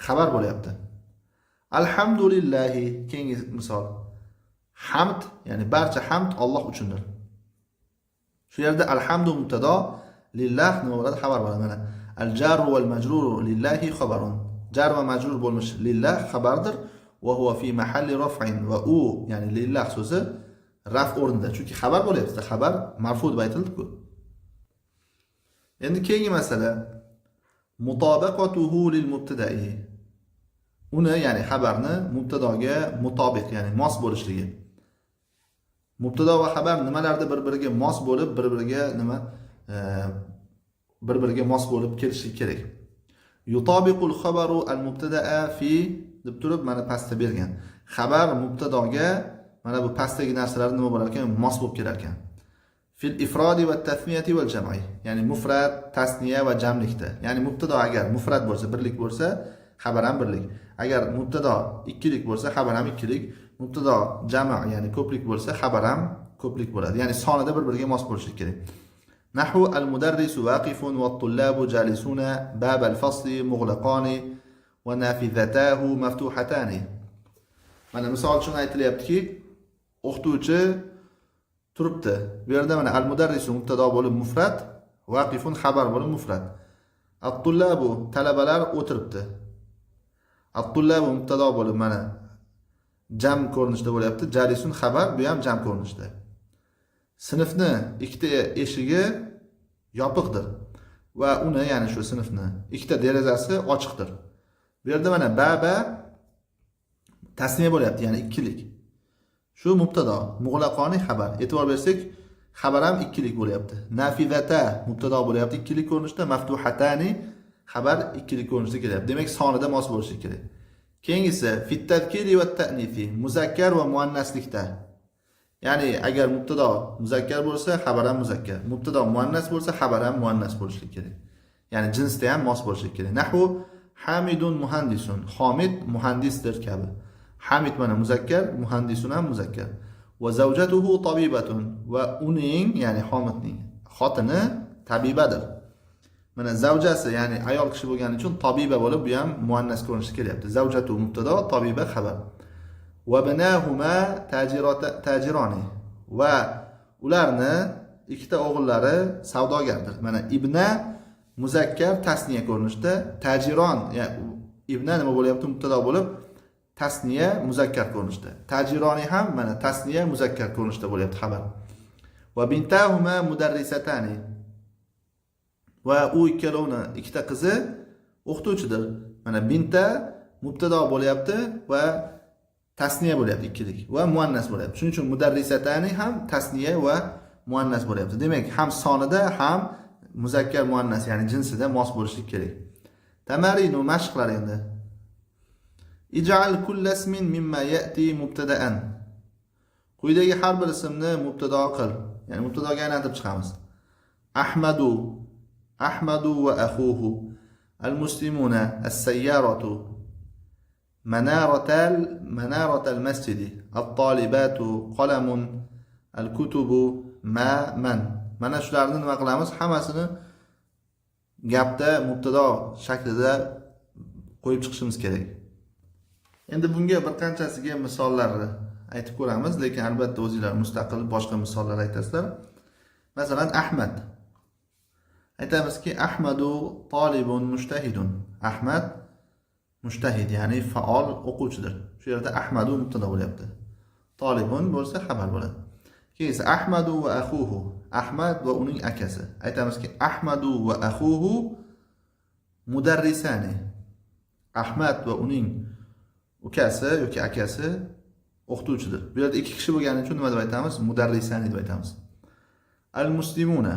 xabar bo'lyapti. Alhamdulillahi, keyingi misol. Hamd, ya'ni barcha hamd Alloh uchundir. Shu yerda alhamdu mubtado, lillah nima bo'ladi? Xabar bo'ladi. Mana al jarru wal majruru lillahi xabarun. Jar va majrur bo'lmish lillah xabardir. Va huwa fi mahalli raf'in, va u, ya'ni lillah so'zi raf o'rnida. Chunki xabar bo'lyapti. Xabar marfu deb aytildi-ku. Endi keyingi masala mutabaqatuhu lil mubtada'i. Uni, ya'ni xabarni mubtadoga mutobiq, ya'ni mos bo'lishligi. Mubtado va xabar nimalarda bir-biriga mos bo'lib, bir-biriga nima, bir-biriga mos bo'lib kelishi kerak. Yutabiqul xabaru al mubtada'a fi deb turib mana pastda bergan. Xabar mubtadoga mana bu pastdagi narsalar nima bo'lar ekan? Mos bo'lib kelar ekan. Fil ifrodi va tasniyati val jam'i. Ya'ni mufrad, tasniya va jamlikda. Ya'ni mubtado agar mufrad bo'lsa, birlik bo'lsa, xabar ham birlik. Agar mubtado ikkilik bo'lsa, xabar ham ikkilik. Mubtado jama', ya'ni ko'plik bo'lsa, xabar ham ko'plik bo'ladi. Ya'ni sonida bir-biriga mos bo'lishi kerak. Nahvu al-mudarrisu waqifun wat-tullabu jalisuna bab al-fasli mughlaqani va nafizatahu maftuhatani. Mana misol uchun aytilyaptiki, o'qituvchi turibdi. Bu yerda mana al-mudarrisu mubtado bo'lib mufrad, waqifun xabar bo'lib mufrad. At-tullabu talabalar o'tiribdi. At-tullabu mubtado bo'lib mana jam ko'rinishda bo'lyapti. Jalisun xabar, bu ham jam ko'rinishda. Sinfni ikkita eshigi yopiqdir va uni, ya'ni shu sinfni ikkita derazasi ochiqdir. Bu yerda mana baba tasniya bo'lyapti, ya'ni ikkilik. Shu mubtado, mug'laqoni xabar. E'tibor bersak, xabar ham ikkilik bo'lyapti. Nafizata mubtado bo'lyapti ikkilik ko'rinishda, maftuhatani xabar ikkilik ko'rinishda kelyapti. Demak, sonida mos bo'lishi kerak. Keyingisi fit tadkiri va ta'nifi, muzakkar va muannaslikda. Ya'ni agar mubtado muzakkar bo'lsa, xabar ham muzakkar. Mubtado muannas bo'lsa, xabar ham muannas bo'lishi kerak. Ya'ni jinsda ham mos bo'lishi kerak. Nahvu Hamidun muhandisun. Hamid muhandisdir kabi. Hamid mana muzakkar, muhandisun ham muzakkar. Va zawjatuhu tabibatun, va uning, ya'ni Hamidning xotini tabibadir. Mana zavjasi, ya'ni ayol kishi bo'lgani uchun tabiba bo'lib, bu ham muannas ko'rinishda kelyapti. Zavjatu mubtado, tabiba xabar. Va binahuma tajironi, va ularni ikkita o'g'illari savdogardir. Mana ibna muzakkar tasniya ko'rinishda, tajiron, ya'ni ibna nima bo'lyapti? Mubtado bo'lib tasniya muzakkar ko'rinishda. Tajironi ham mana tasniya muzakkar ko'rinishda bo'lyapti xabar. Va bintahuma mudarrisatani, va u ikkalovini ikkita qizi o'qituvchidir. Mana binta mubtado bo'lyapti va tasniya bo'lyapti ikkilik va muannas bo'lyapti. Shuning uchun mudarrisatani ham tasniya va muannas bo'lyapti. Demak, ham sonida, ham muzakkar muannas, ya'ni jinsida mos bo'lishi kerak. Tamarinu, mashqlar endi. Ij'al kulla ismin mimma ya'ti mubtada'an. Quyidagi har bir ismni mubtado qil. Ya'ni mubtadoga aylantirib chiqamiz. Ahmadu, Ahmadu va akhuhu, al-muslimuna, as-sayyaratu, manaratal masjidi, at-talibatu, qalamun, al-kutubu, ma, man. Mana shularni nima qilamiz? Hammasini gapda mubtado shaklida qo'yib chiqishimiz kerak. Endi bunga bir qanchasiga misollarni aytib ko'ramiz, lekin albatta o'zinglar mustaqil boshqa misollar aytasizlar. Masalan, Ahmad. Aytamizki, Ahmadu talibun mujtahidun. Ahmad mujtahid, ya'ni faol o'quvchidir. Shu yerda Ahmadu mubtado bo'lyapti. Talibun bo'lsa xabar bo'ladi. Keyingi Ahmadu va akhuhu. Ahmad va uning akasi. Aytamizki, Ahmadu va akhuhu mudarrisani. Ahmad va uning ukasi yoki akasi o'qituvchidir. Bu yerda ikki kishi bo'lgani uchun nima deb aytamiz? Mudarrisani deb aytamiz. Al-muslimuna.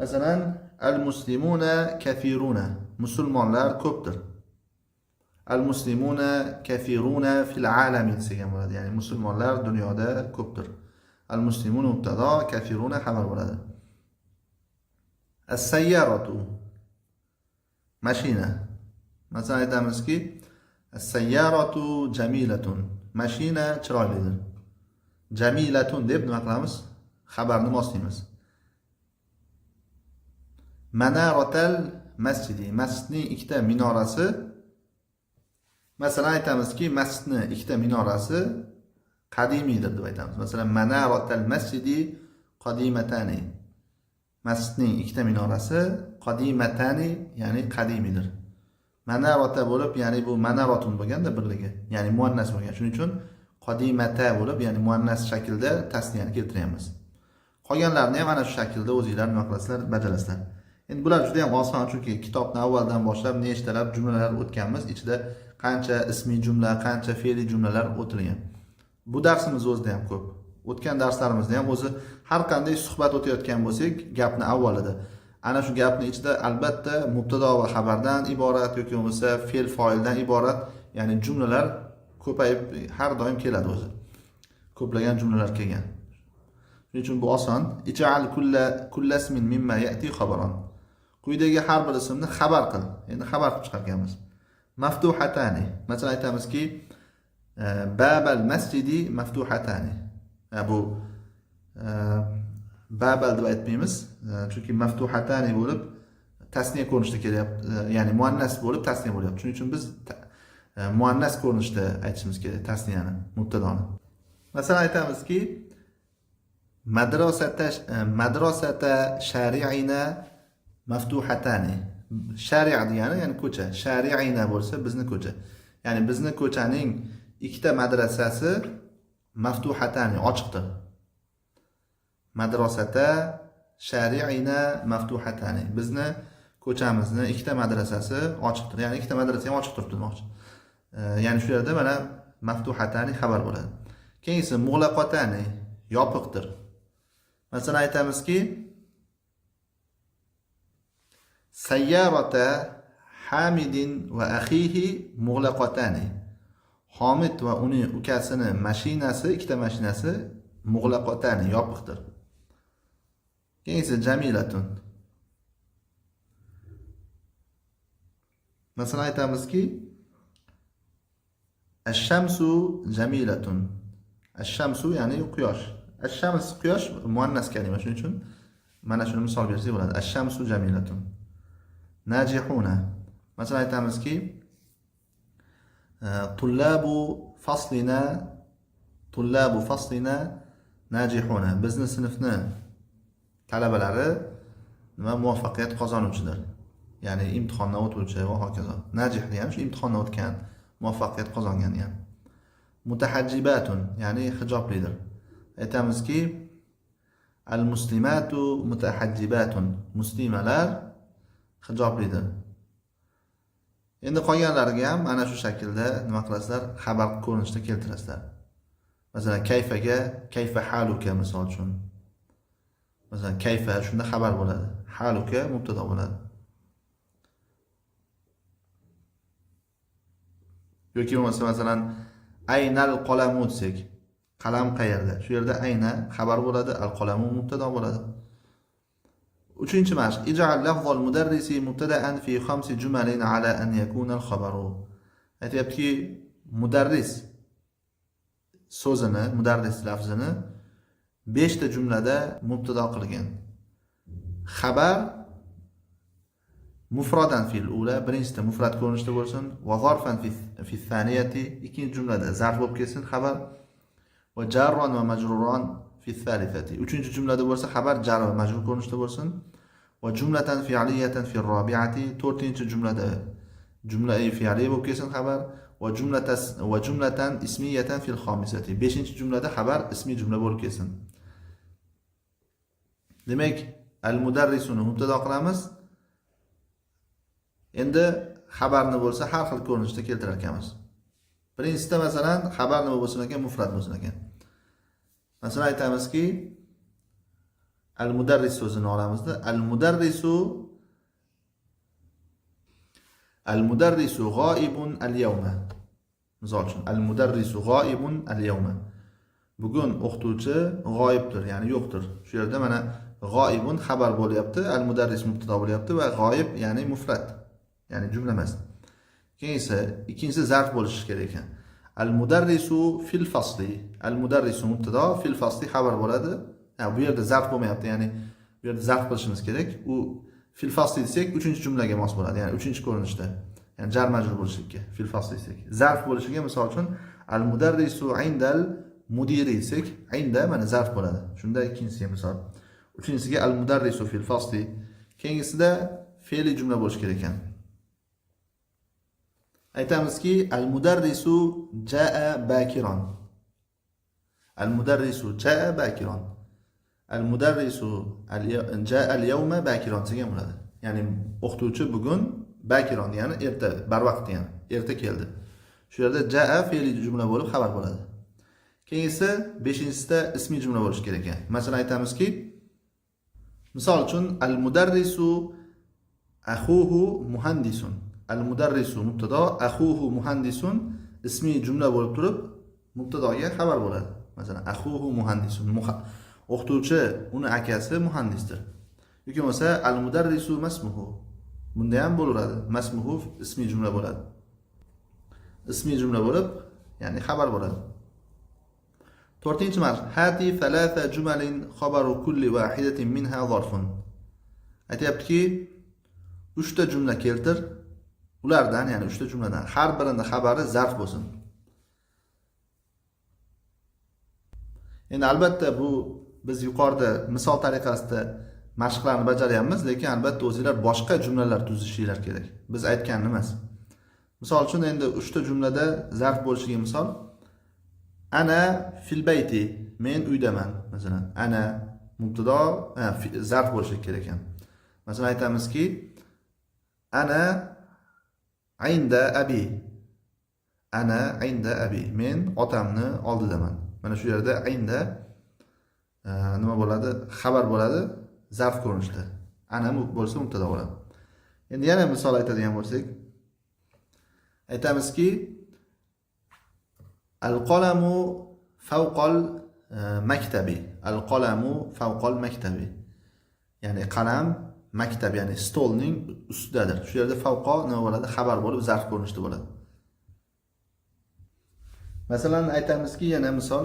Masalan, al-muslimuna kafiruna. Musulmonlar ko'pdir. Al-muslimuna kafiruna fil alami desak ham bo'ladi. Ya'ni musulmonlar dunyoda ko'pdir. Al-muslimuna mubtado, kafiruna xabar bo'ladi. As-sayyaratu, mashina. Masalan, aytamizki, as-sayyaratu jamilatun. Mashina chiroylidir. Jamilatun deb nima qilamiz? Xabarni moslaymiz. Manaratal masjidi. Masjidning ikkita minorasi. Masalan, aytamizki, masjidni ikkita minorasi qadimiydir deb aytamiz. Masalan, manaratal masjidi qadimatani. Masjidning ikkita minorasi qadimatani, ya'ni qadimiydir. Manarata bo'lib, ya'ni bu manaratun bo'lganda birligi, ya'ni muannas bo'lgan. Shuning uchun qadimata bo'lib, ya'ni muannas shaklda tasniyani keltiryapmiz. Qolganlarini ham ana shu shaklda o'zinglar nima qilasizlar, bajarasizlar. Endi bular juda ham oson, chunki kitobni avvaldan boshlab nechtalab jumlalar o'tganmiz, ichida qancha ismiy jumla, qancha fe'liy jumlalar o'tilgan. Bu darsimiz o'zida ham ko'p. O'tgan darslarimizda ham o'zi har qanday suhbat o'tayotgan bo'lsak, gapni avvalida ana shu gapni ichida albatta mubtado va xabardan iborat yoki bo'lmasa fe'l foildan iborat, ya'ni jumlalar ko'payib har doim keladi o'zi. Ko'plagan jumlalar kelgan. Shuning uchun bu oson. Ij'al kulla ismin mimma ya'ti khabaran. Quyidagi har bir ismni xabar qil. Endi xabar qilib chiqarganmiz. Maftuhatani. Masalan, aytamizki, babal masjidi maftuhatani. Bu babal deb aytmaymiz, chunki maftuhatani bo'lib tasniya ko'rinishda kelyapti, ya'ni muannas bo'lib tasniya bo'lyapti. Shuning uchun biz muannas ko'rinishda aytishimiz kerak tasniyani, mubtadoni. Masalan, aytamizki, madrasata shari'ina maftuhatani. Shari' degani ya'ni ko'cha. Shari'ina bo'lsa bizni ko'cha. Ya'ni bizni ko'chaning ikkita madrasasi maftuhatani, ochiqdir. Madrasata shari'ina maftuhatani. Bizni ko'chamizni ikkita madrasasi ochiqdir. Ya'ni ikkita madrasa ham ochiq turibdi demoqchi. Ya'ni shu yerda mana maftuhatani xabar bo'ladi. Keyingisi mug'laqotani, yopiqdir. Masalan, aytamizki, sayyarata Hamidin va akhihi mug'laqotani. Homid va uning ukasini mashinasi, ikkita mashinasi mug'laqotani, yopiqdir. Keyingisi jamilatun. Masalan, aytamizki, ash-shamsu jamilatun. Ash-shamsu ya'ni quyosh. Ash-shams quyosh muannas kalima, shuning uchun mana shuni misol bersak bo'ladi. Ash-shamsu jamilatun. Najihuna. Masalan, aytamizki, tullabu faslina najihuna. Bizni sinfni talabalari nima muvaffaqiyat qozonuvchidir. Ya'ni imtihondan o'tuvchi va hokazo. Najih degani shu imtihondan o'tgan, muvaffaqiyat qozongan degani. Mutahajjibatun, ya'ni hijoblidir. Aytamizki, al-muslimatu mutahajjibatun. Muslimalar hijoblidir. Endi qolganlariga ham ana shu shaklda nima qilasizlar? Xabar ko'rinishida keltirasizlar. Masalan, kayfaga kayfa haluka misol uchun. Masalan, kayfa shunda xabar bo'ladi. Haluka mubtado bo'ladi. Yoki bo'lmasa masalan aynal qolamu desak, qalam qayerda? Shu yerda ayna xabar bo'ladi, al qolamu mubtado bo'ladi. Uchinchi mashq: ij'al lafzal mudarrisi mubtada'an fi khamsi jumalin ala an yakuna al-khabaru. Aytayaptiki, mudarris so'zini, mudarris lafzini 5 ta jumlada mubtado qilgan. Xabar mufradan fil ula, birinchisida mufrad ko'rinishda bo'lsin, va zarfan fi thaniyati, ikkinchi jumlada zarf bo'lib kelsin xabar, va jarron va majruron fi thalithati, uchinchi jumlada bo'lsa xabar jar va majrur ko'rinishda bo'lsin, va jumlatan fi'liyatan fi robi'ati, to'rtinchi jumlada jumla fi'liya bo'lib kelsin xabar, va jumlatan ismiyatan fil xomisati, beshinchi jumlada xabar ismiy jumla bo'lib kelsin. Demak, al mudarrisuni mubtado qilamiz. Endi xabarni bo'lsa har xil ko'rinishda keltirar ekanmiz. Birinchisida masalan xabar nima bo'lsin ekan? Mufrad bo'lsin ekan. Masalan aytamizki, al mudarris so'zini olamizda, al mudarrisu g'oibun al yawma. Misol uchun, al mudarrisu g'oibun al yawma. Bugun o'qituvchi g'oyibdir, ya'ni yo'qdir. Shu yerda mana g'oibun xabar bo'lyapti, al mudarris mubtado bo'lyapti va g'oyib ya'ni mufrad, ya'ni jumla emas. Keyingi, ikkinchisi zarf bo'lishi kerak ekan. Al mudarrisu fil fasli. Al mudarrisu mubtado, fil fasli xabar bo'ladi. Ha, bu yerda zarf bo'lmayapti, ya'ni bu yerda zarf qilishimiz kerak. U fil fasli desak, uchinchi jumlaga mos bo'ladi, ya'ni uchinchi ko'rinishda. Ya'ni jar majrur bo'lishiga fil fasli desak. Zarf bo'lishiga misol uchun al mudarrisu indal mudiri desak, inda mana zarf bo'ladi. Shunda ikkinchisiga misol. Uchinchisiga al mudarrisu fil fasli. Keyingisida fe'li jumla bo'lishi kerak ekan. Aytamizki, al mudarrisu jaa bakiron. Al mudarrisu jaa bakiron. Al mudarrisu jaa al yawma bakiron degan bo'ladi. Ya'ni o'qituvchi bugun bakiron, ya'ni erta, barvaqt, ya'ni erta keldi. Shu yerda jaa fe'li jumla bo'lib xabar bo'ladi. Keyingisi beshinchisida ismiy jumla bo'lishi kerak ekan. Masalan aytamizki, misol uchun al mudarrisu akhuhu muhandisun. Al mudarrisu mubtado, akhuhu muhandisun ismiy jumla bo'lib turib mubtadoga xabar bo'ladi. Masalan, akhuhu muhandisun, o'qituvchi uni akasi muhandisdir. Yoki bo'lmasa al mudarrisu masmuhu. Bunda ham bo'laveradi. Masmuhu ismiy jumla bo'ladi. Ismiy jumla bo'lib, ya'ni xabar bo'ladi. To'rtinchi mashq: hati thalatha jumalin khabaru kulli wahidatin minha zarfun. Aytayaptiki, 3 ta jumla keltir. Ulardan, ya'ni 3 ta jumladan har birini xabari zarf bo'lsin. Endi albatta bu biz yuqorida misol tariqasida mashqlarni bajaryapmiz, lekin albatta o'zinglar boshqa jumlalar tuzishinglar kerak. Biz aytganimiz emas. Misol uchun endi 3 ta jumlada zarf bo'lishiga misol: ana fil bayti, men uydaman. Masalan, ana mubtado, zarf bo'lishi kerak ekan. Masalan aytamizki, ana inda abi. Ana inda abi, men otamni oldidaman. Mana shu yerda inda nima bo'ladi? Xabar bo'ladi, zarf ko'rinishda. Ana bo'lsa mubtado bo'ladi. Endi yana misol aytadigan bo'lsak, aytamizki, al qalamu fawqal maktabi. Al qalamu fawqal maktabi. Ya'ni qalam maktab, ya'ni stolning ustidadir. Shu yerda fawqa nima bo'ladi? Xabar bo'lib zarf ko'rinishda bo'ladi. Masalan aytamizki, yana misol: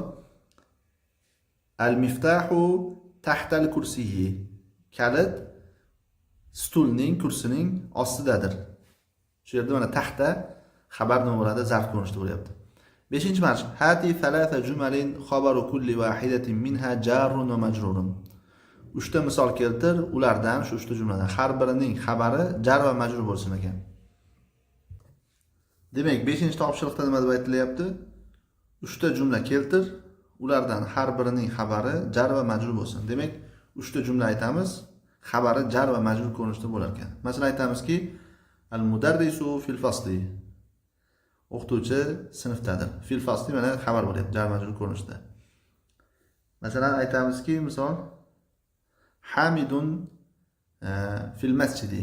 al miftahu tahtal kursiyi. Kalit stulning, kursining ostidadir. Shu yerda mana tahta xabar nima bo'ladi? Zarf ko'rinishda bo'lyapti. Beshinchi mashq: hati thalatha jumalin khabaru kulli wahidatin minha jarrun va majrurun. 3 ta misol keltir, ulardan, shu 3 ta jumladan har birining xabari jar va majrur bo'lsin ekan. Demak, 5-topshiriqda nima deb aytilyapti? 3 ta jumla keltir, ulardan har birining xabari jar va majrur bo'lsin. Demak, 3 ta jumla aytamiz, xabari jar va majrur ko'rinishda bo'lar ekan. Masalan aytamizki, al mudarrisu fil fasli. O'qituvchi sinfdadir. Fil fasli mana xabar bo'lyapti, jar majrur ko'rinishida. Masalan, aytamizki, misol Hamidun fil masjidi.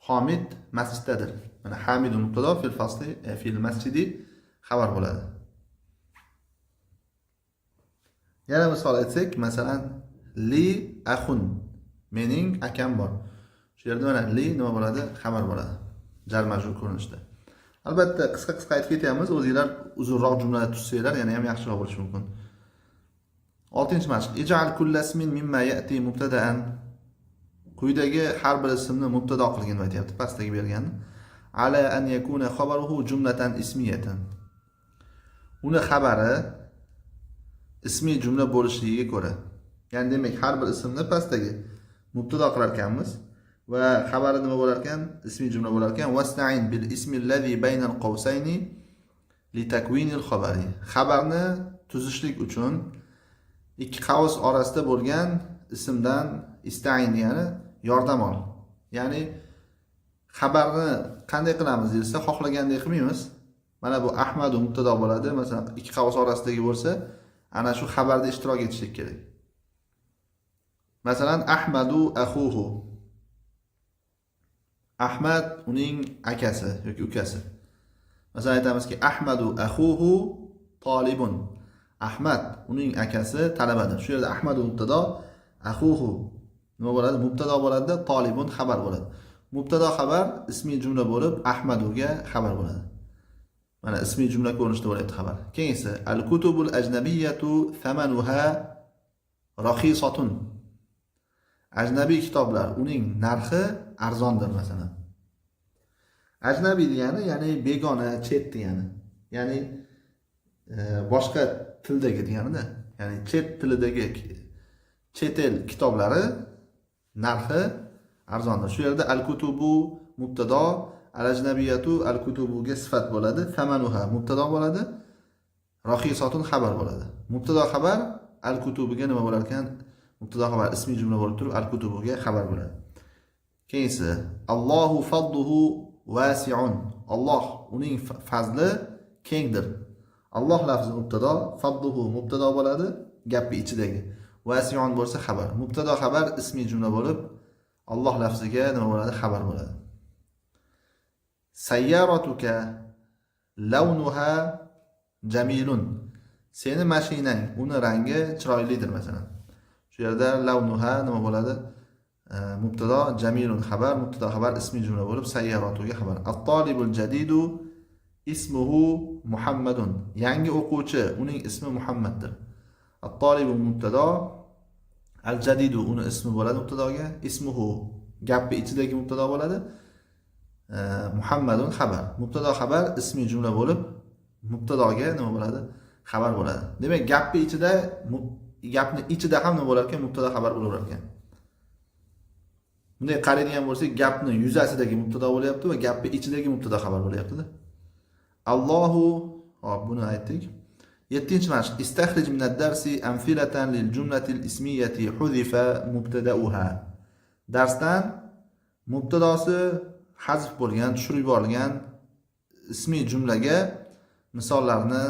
Hamid masjiddadir. Mana Hamidun mubtado, fil fasli fil masjidi xabar bo'ladi. Yana misol aytsak, masalan, li axun, mening akam bor. Shu yerda mana li nima bo'ladi? Xabar bo'ladi. Jar majrur ko'rinishda. Albatta qisqa-qisqa aytib ketyapmiz, o'zinglar uzunroq jumlalar tuzsanglar yana ham yaxshiroq bo'lishi mumkin. 6-mashq. Ij'al kulla ismin mimma ya'ti mubtada'an. Quyidagi har bir ismni mubtado qilgin deb aytyapti, pastdagi berganni. Ala an yakuna khabaruhu jumlatan ismiyatan. Uni xabari ismiy jumla bo'lishligiga ko'ra. Ya'ni demak, har bir ismni pastdagi mubtado qilar ekanmiz va xabari nima bo'lar ekan? Ismiy jumla bo'lar ekan. Wasta'in bil ismi allazi baynal qawsayni li takwinil xabari. Xabarni tuzishlik uchun ikki qavs orasida bo'lgan ismdan ista'in ya'ni yordam ol. Ya'ni xabarni qanday qilamiz desa, xohlagandek qilmaymiz. Mana bu Ahmadu mubtado bo'ladi. Masalan, ikki qavs orasidagi bo'lsa, ana shu xabarda ishtirok etishlik kerak. Masalan, Ahmadu axuhu. Ahmad uning akasi yoki ukasi. Masalan, aytamizki Ahmadu axuhu tolibun. Ahmad uning akasi talabadir. Shu yerda Ahmadu mubtado, axuhu nima bo'ladi? Mubtado bo'ladi, tolibun xabar bo'ladi. Mubtado xabar ismiy jumla bo'lib, Ahmaduga xabar bo'ladi. Mana ismiy jumla ko'rinishida bo'lyapti xabar. Keyingisi al-kutubul ajnabiyatu thamanuha raxisatun. Ajnabiy kitoblar, uning narxi arzondir masalan. Ajnabiy degani, ya'ni begona, chet degani. Ya'ni boshqa tildagi deganida, ya'ni chet tilidagi chet el kitoblari narxi arzondir. Shu yerda al-kutubu mubtado, al-ajnabiyatu al-kutubuga sifat bo'ladi, thamanuha mubtado bo'ladi, raxisatun xabar bo'ladi. Mubtado xabar al-kutubuga nima bo'lar ekan? Mubtado xabar ismiy jumla bo'lib turib al-kutubuga xabar bo'ladi. Keyingisi Allohu fadluhu vasi'un. Alloh uning fazli kengdir. Alloh lafzi mubtado, fadluhu mubtado bo'ladi, gapni ichidagi. Vasi'un bo'lsa xabar. Mubtado xabar ismiy jumla bo'lib Alloh lafziga nima bo'ladi? Xabar bo'ladi. Sayyaratuka lawnuha jamilun. Seni mashinang, uni rangi chiroylidir masalan. Shu yerda lawnuha nima bo'ladi? Mubtado, jamilun xabar, mubtado xabar ismiy jumla bo'lib sayyaratuga xabar. At-talibul jadidu ismuhu Muhammadun. Yangi o'quvchi, uning ismi Muhammaddir. At-talibu mubtado, al-jadidu uni ismi bo'ladi mubtadoga, ismuhu gapni ichidagi mubtado bo'ladi. Muhammadun xabar. Mubtado xabar ismiy jumla bo'lib mubtadoga nima bo'ladi? Xabar bo'ladi. Demak, gapni ichida gapni ichida ham nima bo'lar ekan? Mubtado xabar bo'lar ekan. Bunday qaraydigan bo'lsak, gapni yuzasidagi mubtado bo'lyapti va gapni ichidagi mubtado xabar bo'lyapti-da. Allohu, hop, buni aytdik. 7-mashq. Istakhrij min ad-darsi amthilatan lil jumlati al-ismiyati huzifa mubtada'uha. Darsdan mubtadosi hazf bo'lgan, tushirib yuborilgan ismiy jumlaga misollarni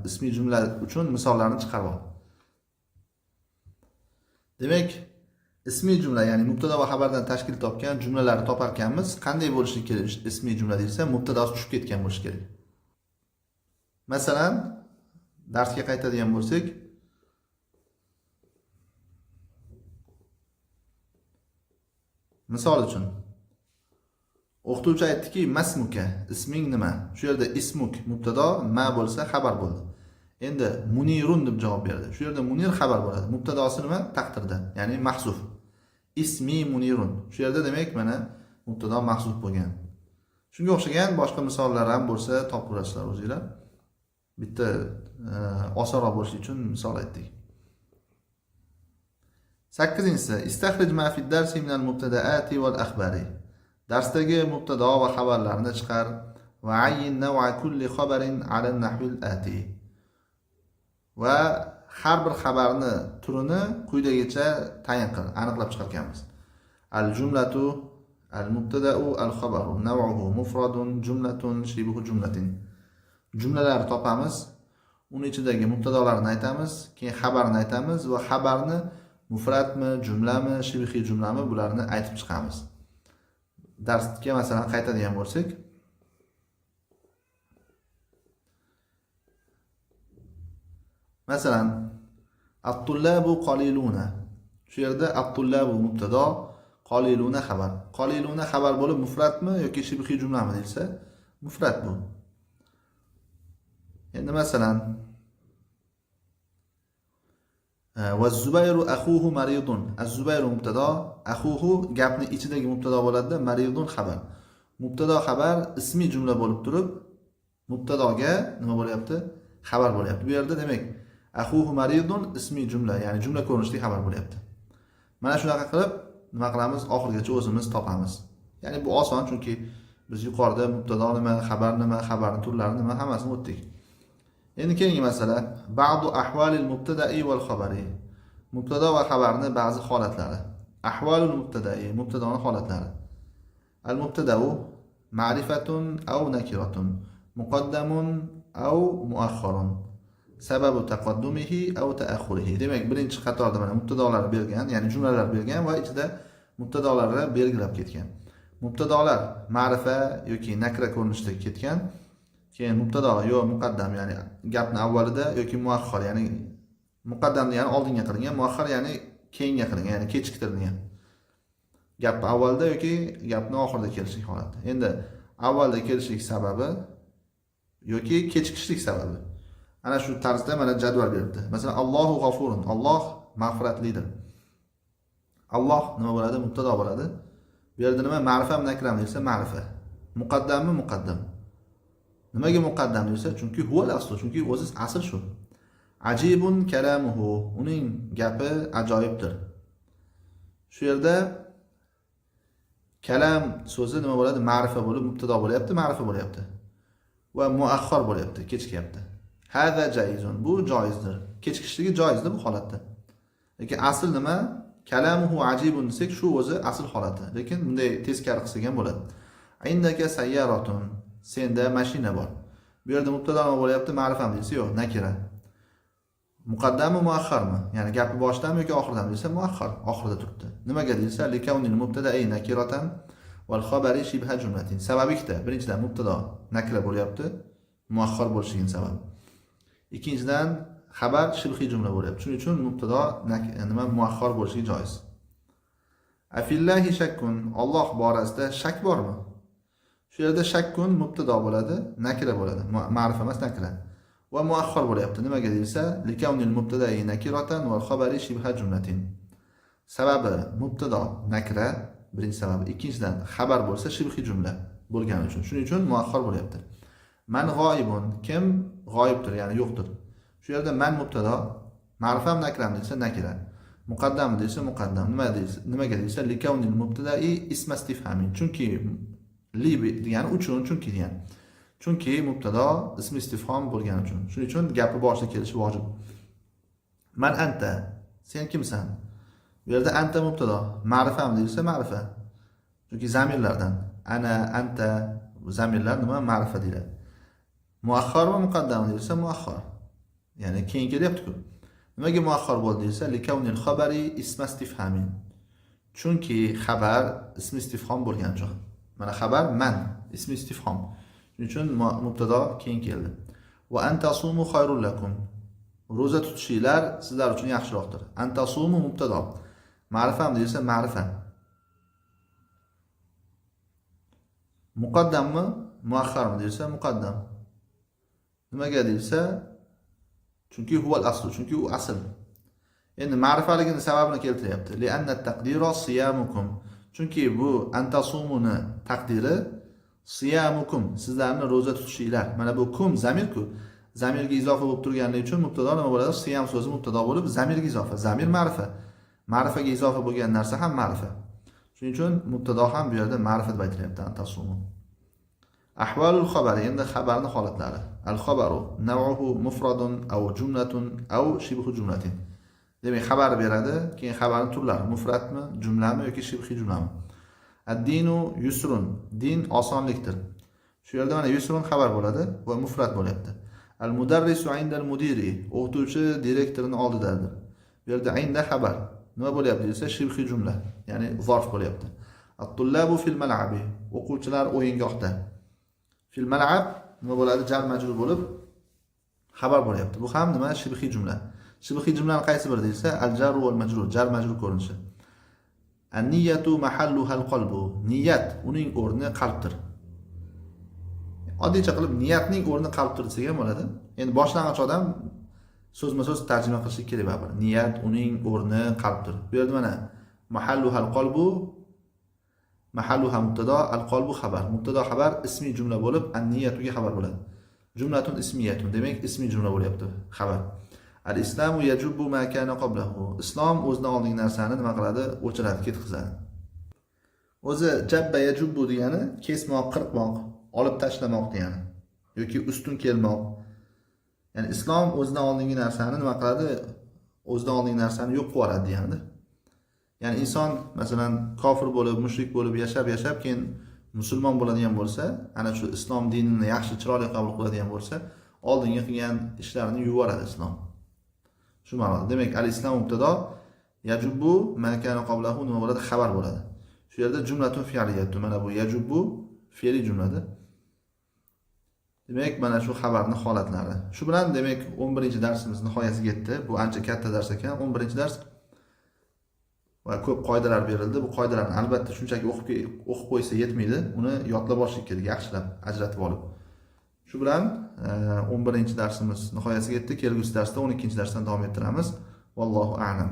ismiy jumla uchun misollarni chiqarib ol. Demak, ismiy jumla, ya'ni mubtado va xabardan tashkil topgan jumlalarni topar ekanmiz, qanday bo'lishi kerak ismiy jumla deyilsa, mubtadosi tushib ketgan bo'lishi kerak. Masalan, darsga qaytadigan bo'lsak, misol uchun o'qituvchi aytdiki, masmuka, isming nima? Shu yerda ismuk mubtado, ma bo'lsa xabar bo'ldi. Endi munirun deb javob berdi. Shu yerda munir xabar bo'ladi. Mubtadosi nima? Taqdirda, ya'ni mahzuf. Ismi munirun. Shu yerda demak mana mubtado mahzuf bo'lgan. Shunga o'xshagan boshqa misollar ham bo'lsa topaverasizlar o'zinglar. Bitta osonroq bo'lishi uchun misol aytdik. 8-inchisi istakhrij ma fi darsi min al-mubtadaati wal akhbari. Darsdagi mubtado va xabarlarni chiqar va ayyin naw'a kulli khabarin 'ala an-nahwi al-ati. Va har bir xabarni turini quyidagicha tayin qil, aniqlab chiqarkanmiz. Al-jumlatu Al mubtada'u al xabaru naw'uhu mufradun jumlatun shibhu jumlatin. Jumlalar topamiz. Uni ichidagi mubtadolarni aytamiz, keyin xabarni aytamiz va xabarni mufratmi, jumlami, shibhi jumlami bularni aytib chiqamiz. Darsga masalan qaytadigan bo'lsak, masalan at-tullabu qaliluna. Shu yerda at-tullabu mubtado, qaliluna xabar. Qaliluna xabar bo'lib mufratmi yoki shibhi jumlami deyilsa, mufrat bu. Endi masalan va Zubayru axuhu maridun. Az-Zubayru mubtado, axuhu gapni ichidagi mubtado bo'ladi-da, maridun xabar. Mubtado xabar ismiy jumla bo'lib turib, mubtadoga nima bo'lyapti? Xabar bo'lyapti. Bu yerda demak, axuhu maridun ismiy jumla, ya'ni jumla ko'rinishidagi xabar bo'lyapti. Mana shunaqa qilib nima qilamiz? Oxirigacha o'zimiz topamiz. Ya'ni bu oson, chunki biz yuqorida mubtado nima, xabar nima, xabarning turlari nima hammasini o'tdik. Endi keyingi masala ba'du ahvalil mubtada'i val xabari. Mubtado va xabarni ba'zi holatlari. Ahvalul mubtada'i, mubtadoni holatlari. Al mubtada'u ma'rifatun aw nakiratun, muqaddamun aw muaxxarun. Sababu taqaddumihi aw ta'axxurihi. Demak, birinchi qatorda mana mubtadolar bergan, ya'ni jumlalar bergan va ichida mubtadolarni belgilab ketgan. Mubtadolar ma'rifa yoki nakra ko'rinishida ketgan. Keyin mubtado yo muqaddam, ya'ni gapni avvalida yoki muaxxar, ya'ni muqaddam ya'ni oldinga qilingan, muaxxar ya'ni keyinga qilingan, ya'ni kechiktirilgan. Gap avvalda yoki gapni oxirida kelishlik holati. Endi avvalda kelishlik sababi yoki kechikishlik sababi. Ana shu tarzda mana jadval beribdi. Masalan, Allohu g'afurun, Alloh mag'firatlidir. Alloh nima bo'ladi? Mubtado bo'ladi. Bu yerda nima? Ma'rifami nakrami desa ma'rifa. Muqaddammi muqaddam. Nimaga muqaddam desa, chunki huval aslu, chunki o'zi asl shu. Ajibun kalamuhu, uning gapi ajoyibdir. Shu yerda kalam so'zi nima bo'ladi? Ma'rifa bo'lib mubtado bo'lyapti, ma'rifa bo'lyapti. Va muaxxar bo'lyapti, kechikyapti. Hada jaizun, bu joizdir. Kechikishligi joizdir bu holatda. Lekin asl nima? Kalamuhu ajibun desak, shu o'zi asl holati. Lekin bunday teskari qilsak ham bo'ladi. Indaka sayyaratun, senda mashina bor. Bu yerda mubtado nima bo'lyapti? Ma'rifami desa, yo'q, nakira. Muqaddammi muaxxarmi? Ya'ni gapi boshidami yoki oxiridami desa, muaxxar, oxirida turibdi. Nimaga desa, likaunil mubtada'i nakiratan val xabari shibha jumlatin. Sababi ikkita. Birinchidan mubtado nakira bo'lyapti, muaxxar bo'lishining sababi. Ikkinchidan xabar shibhi jumla bo'lyapti. Shuning uchun mubtado nima muaxxar bo'lishligi joiz. Afillahi shakkun, Alloh borasida shak bormi? Shu yerda shakkun mubtado bo'ladi, nakira bo'ladi. Ma'rifa emas, nakira. Va muaxxar bo'lyapti. Nimaga deyilsa, likaunil mubtada'i nakiratan va xabari shibha jumlatin. Sababi mubtado nakira, birinchi sababi. Ikkinchidan xabar bo'lsa shibhi jumla bo'lgani uchun. Shuning uchun muaxxar bo'lyapti. Man g'oibun, kim g'oyibdir, ya'ni yo'qdir. Shu yerda man mubtado, ma'rifam nakram desa nakira. Muqaddam desa muqaddam. Nima deyilsa, nimaga deyilsa, likaunil mubtada'i isma istifhamin. Chunki li degani uchun, chunki degani. Chunki mubtado ismi istifhom bo'lgani uchun. Shuning uchun gapi boshida kelishi vojib. Man anta, sen kimsan? Bu yerda anta mubtado, ma'rifam deyilsa ma'rifa. Chunki zamirlardan ana, anta zamirlar nima ma'rifa deyiladi. Muaxxarmi muqaddam deyilsa muaxxar. Ya'ni keyin kelyapti-ku. Nimaga muaxxar bo'ldi deyilsa, likaunil xabari isma istifhamin. Chunki xabar ismi istifhom bo'lgani uchun. Mana xabar man ismi istifhom. Shuning uchun mubtado keyin keldi. Va antasumu khayrul lakum. Ro'za tutishinglar sizlar uchun yaxshiroqdir. Antasumu mubtado. Ma'rifam deyilsa ma'rifa. Muqaddammi, muaxxarmi deyilsa muqaddam. Nimaga deyilsa, chunki huval aslu, chunki u asl. Endi ma'rifaligini sababini keltiryapti. Li'anna taqdira siyamukum. Chunki bu antasumuni taqdiri siyamukum, sizlarni ro'za tutishinglar. Mana bu kum zamirku. Zamirga izofa bo'lib turganligi uchun mubtado nima bo'ladi? Siyam so'zi mubtado bo'lib zamirga izofa. Zamir ma'rifa. Ma'rifaga izofa bo'lgan narsa ham ma'rifa. Shuning uchun mubtado ham bu yerda ma'rifa deb aytilyapti antasumu. Ahvalul xabar, endi xabarning holatlari. Al xabaru naw'uhu mufradun aw jumlatun aw shibhu jumlatin. Demak, xabar beradi, keyin xabarning turlari mufratmi, jumlami yoki shibhi jumlami. Ad-dinu yusrun, din osonlikdir. Shu yerda mana yusrun xabar bo'ladi va mufrat bo'lyapti. Al mudarrisu indal mudiri, o'qituvchi direktorning oldidadir. Bu yerda inda xabar. Nima bo'lyapti desa, shibhi jumla, ya'ni zarf bo'lyapti. At-tullabu fil mal'abi, o'quvchilar o'yingohda. Fil mal'ab nima bo'ladi? Jar majrur bo'lib xabar bo'lyapti. Bu ham nima? Shibhi jumla. Shibhi jumlani qaysi biri desa, al jaru val majrur, jar majrur ko'rinishi. An-niyatu mahalluhal qalbu, niyat uning o'rni qalbdir. Oddiycha qilib niyatning o'rni qalbdir desak ham bo'ladi. Endi boshlang'ich odam so'zma-so'z tarjima qilishi kerak baribir. Niyat uning o'rni qalbdir. Bu yerda mana mahalluhal qalbu, mahalluha mubtado, al qalbu xabar. Mubtado xabar ismiy jumla bo'lib, an-niyatuga xabar bo'ladi. Jumlatun ismiyatun, demak ismiy jumla bo'lyapti xabar. Al islamu yajubbu ma kana qablahu. Islom o'zidan oldingi narsani nima qiladi? O'chiradi, ketkazadi. O'zi jabba yajubbu degani kesmoq, qirqmoq, olib tashlamoq degani yoki ustun kelmoq. Ya'ni islom o'zidan oldingi narsani nima qiladi? O'zidan oldingi narsani yo'q qilib yuboradi deganida. Ya'ni inson masalan kofir bo'lib, mushrik bo'lib yashab yashab keyin musulmon bo'ladigan bo'lsa, ana shu islom dinini yaxshi, chiroyli qabul qiladigan bo'lsa, oldingi qilgan ishlarini yuboradi islom. Shu ma'noda. Demak, al-islom mubtado, yajubbu ma kana qablahu nima bo'ladi? Xabar bo'ladi. Shu yerda jumlatun fi'liyatun. Mana bu yajubbu fe'li jumlada. Demak, mana shu xabarning holatlari. Shu bilan demak 11-darsimiz nihoyasiga yetdi. Bu ancha katta dars ekan. 11-dars va ko'p qoidalar berildi. Bu qoidalarni albatta shunchaki o'qib qo'ysa yetmaydi. Uni yodlab olish kerak, yaxshilab ajratib olib. Shu bilan 11-darsimiz nihoyasiga yetdi. Kelgusi darsda 12-darsdan davom ettiramiz. Vallohu a'lam.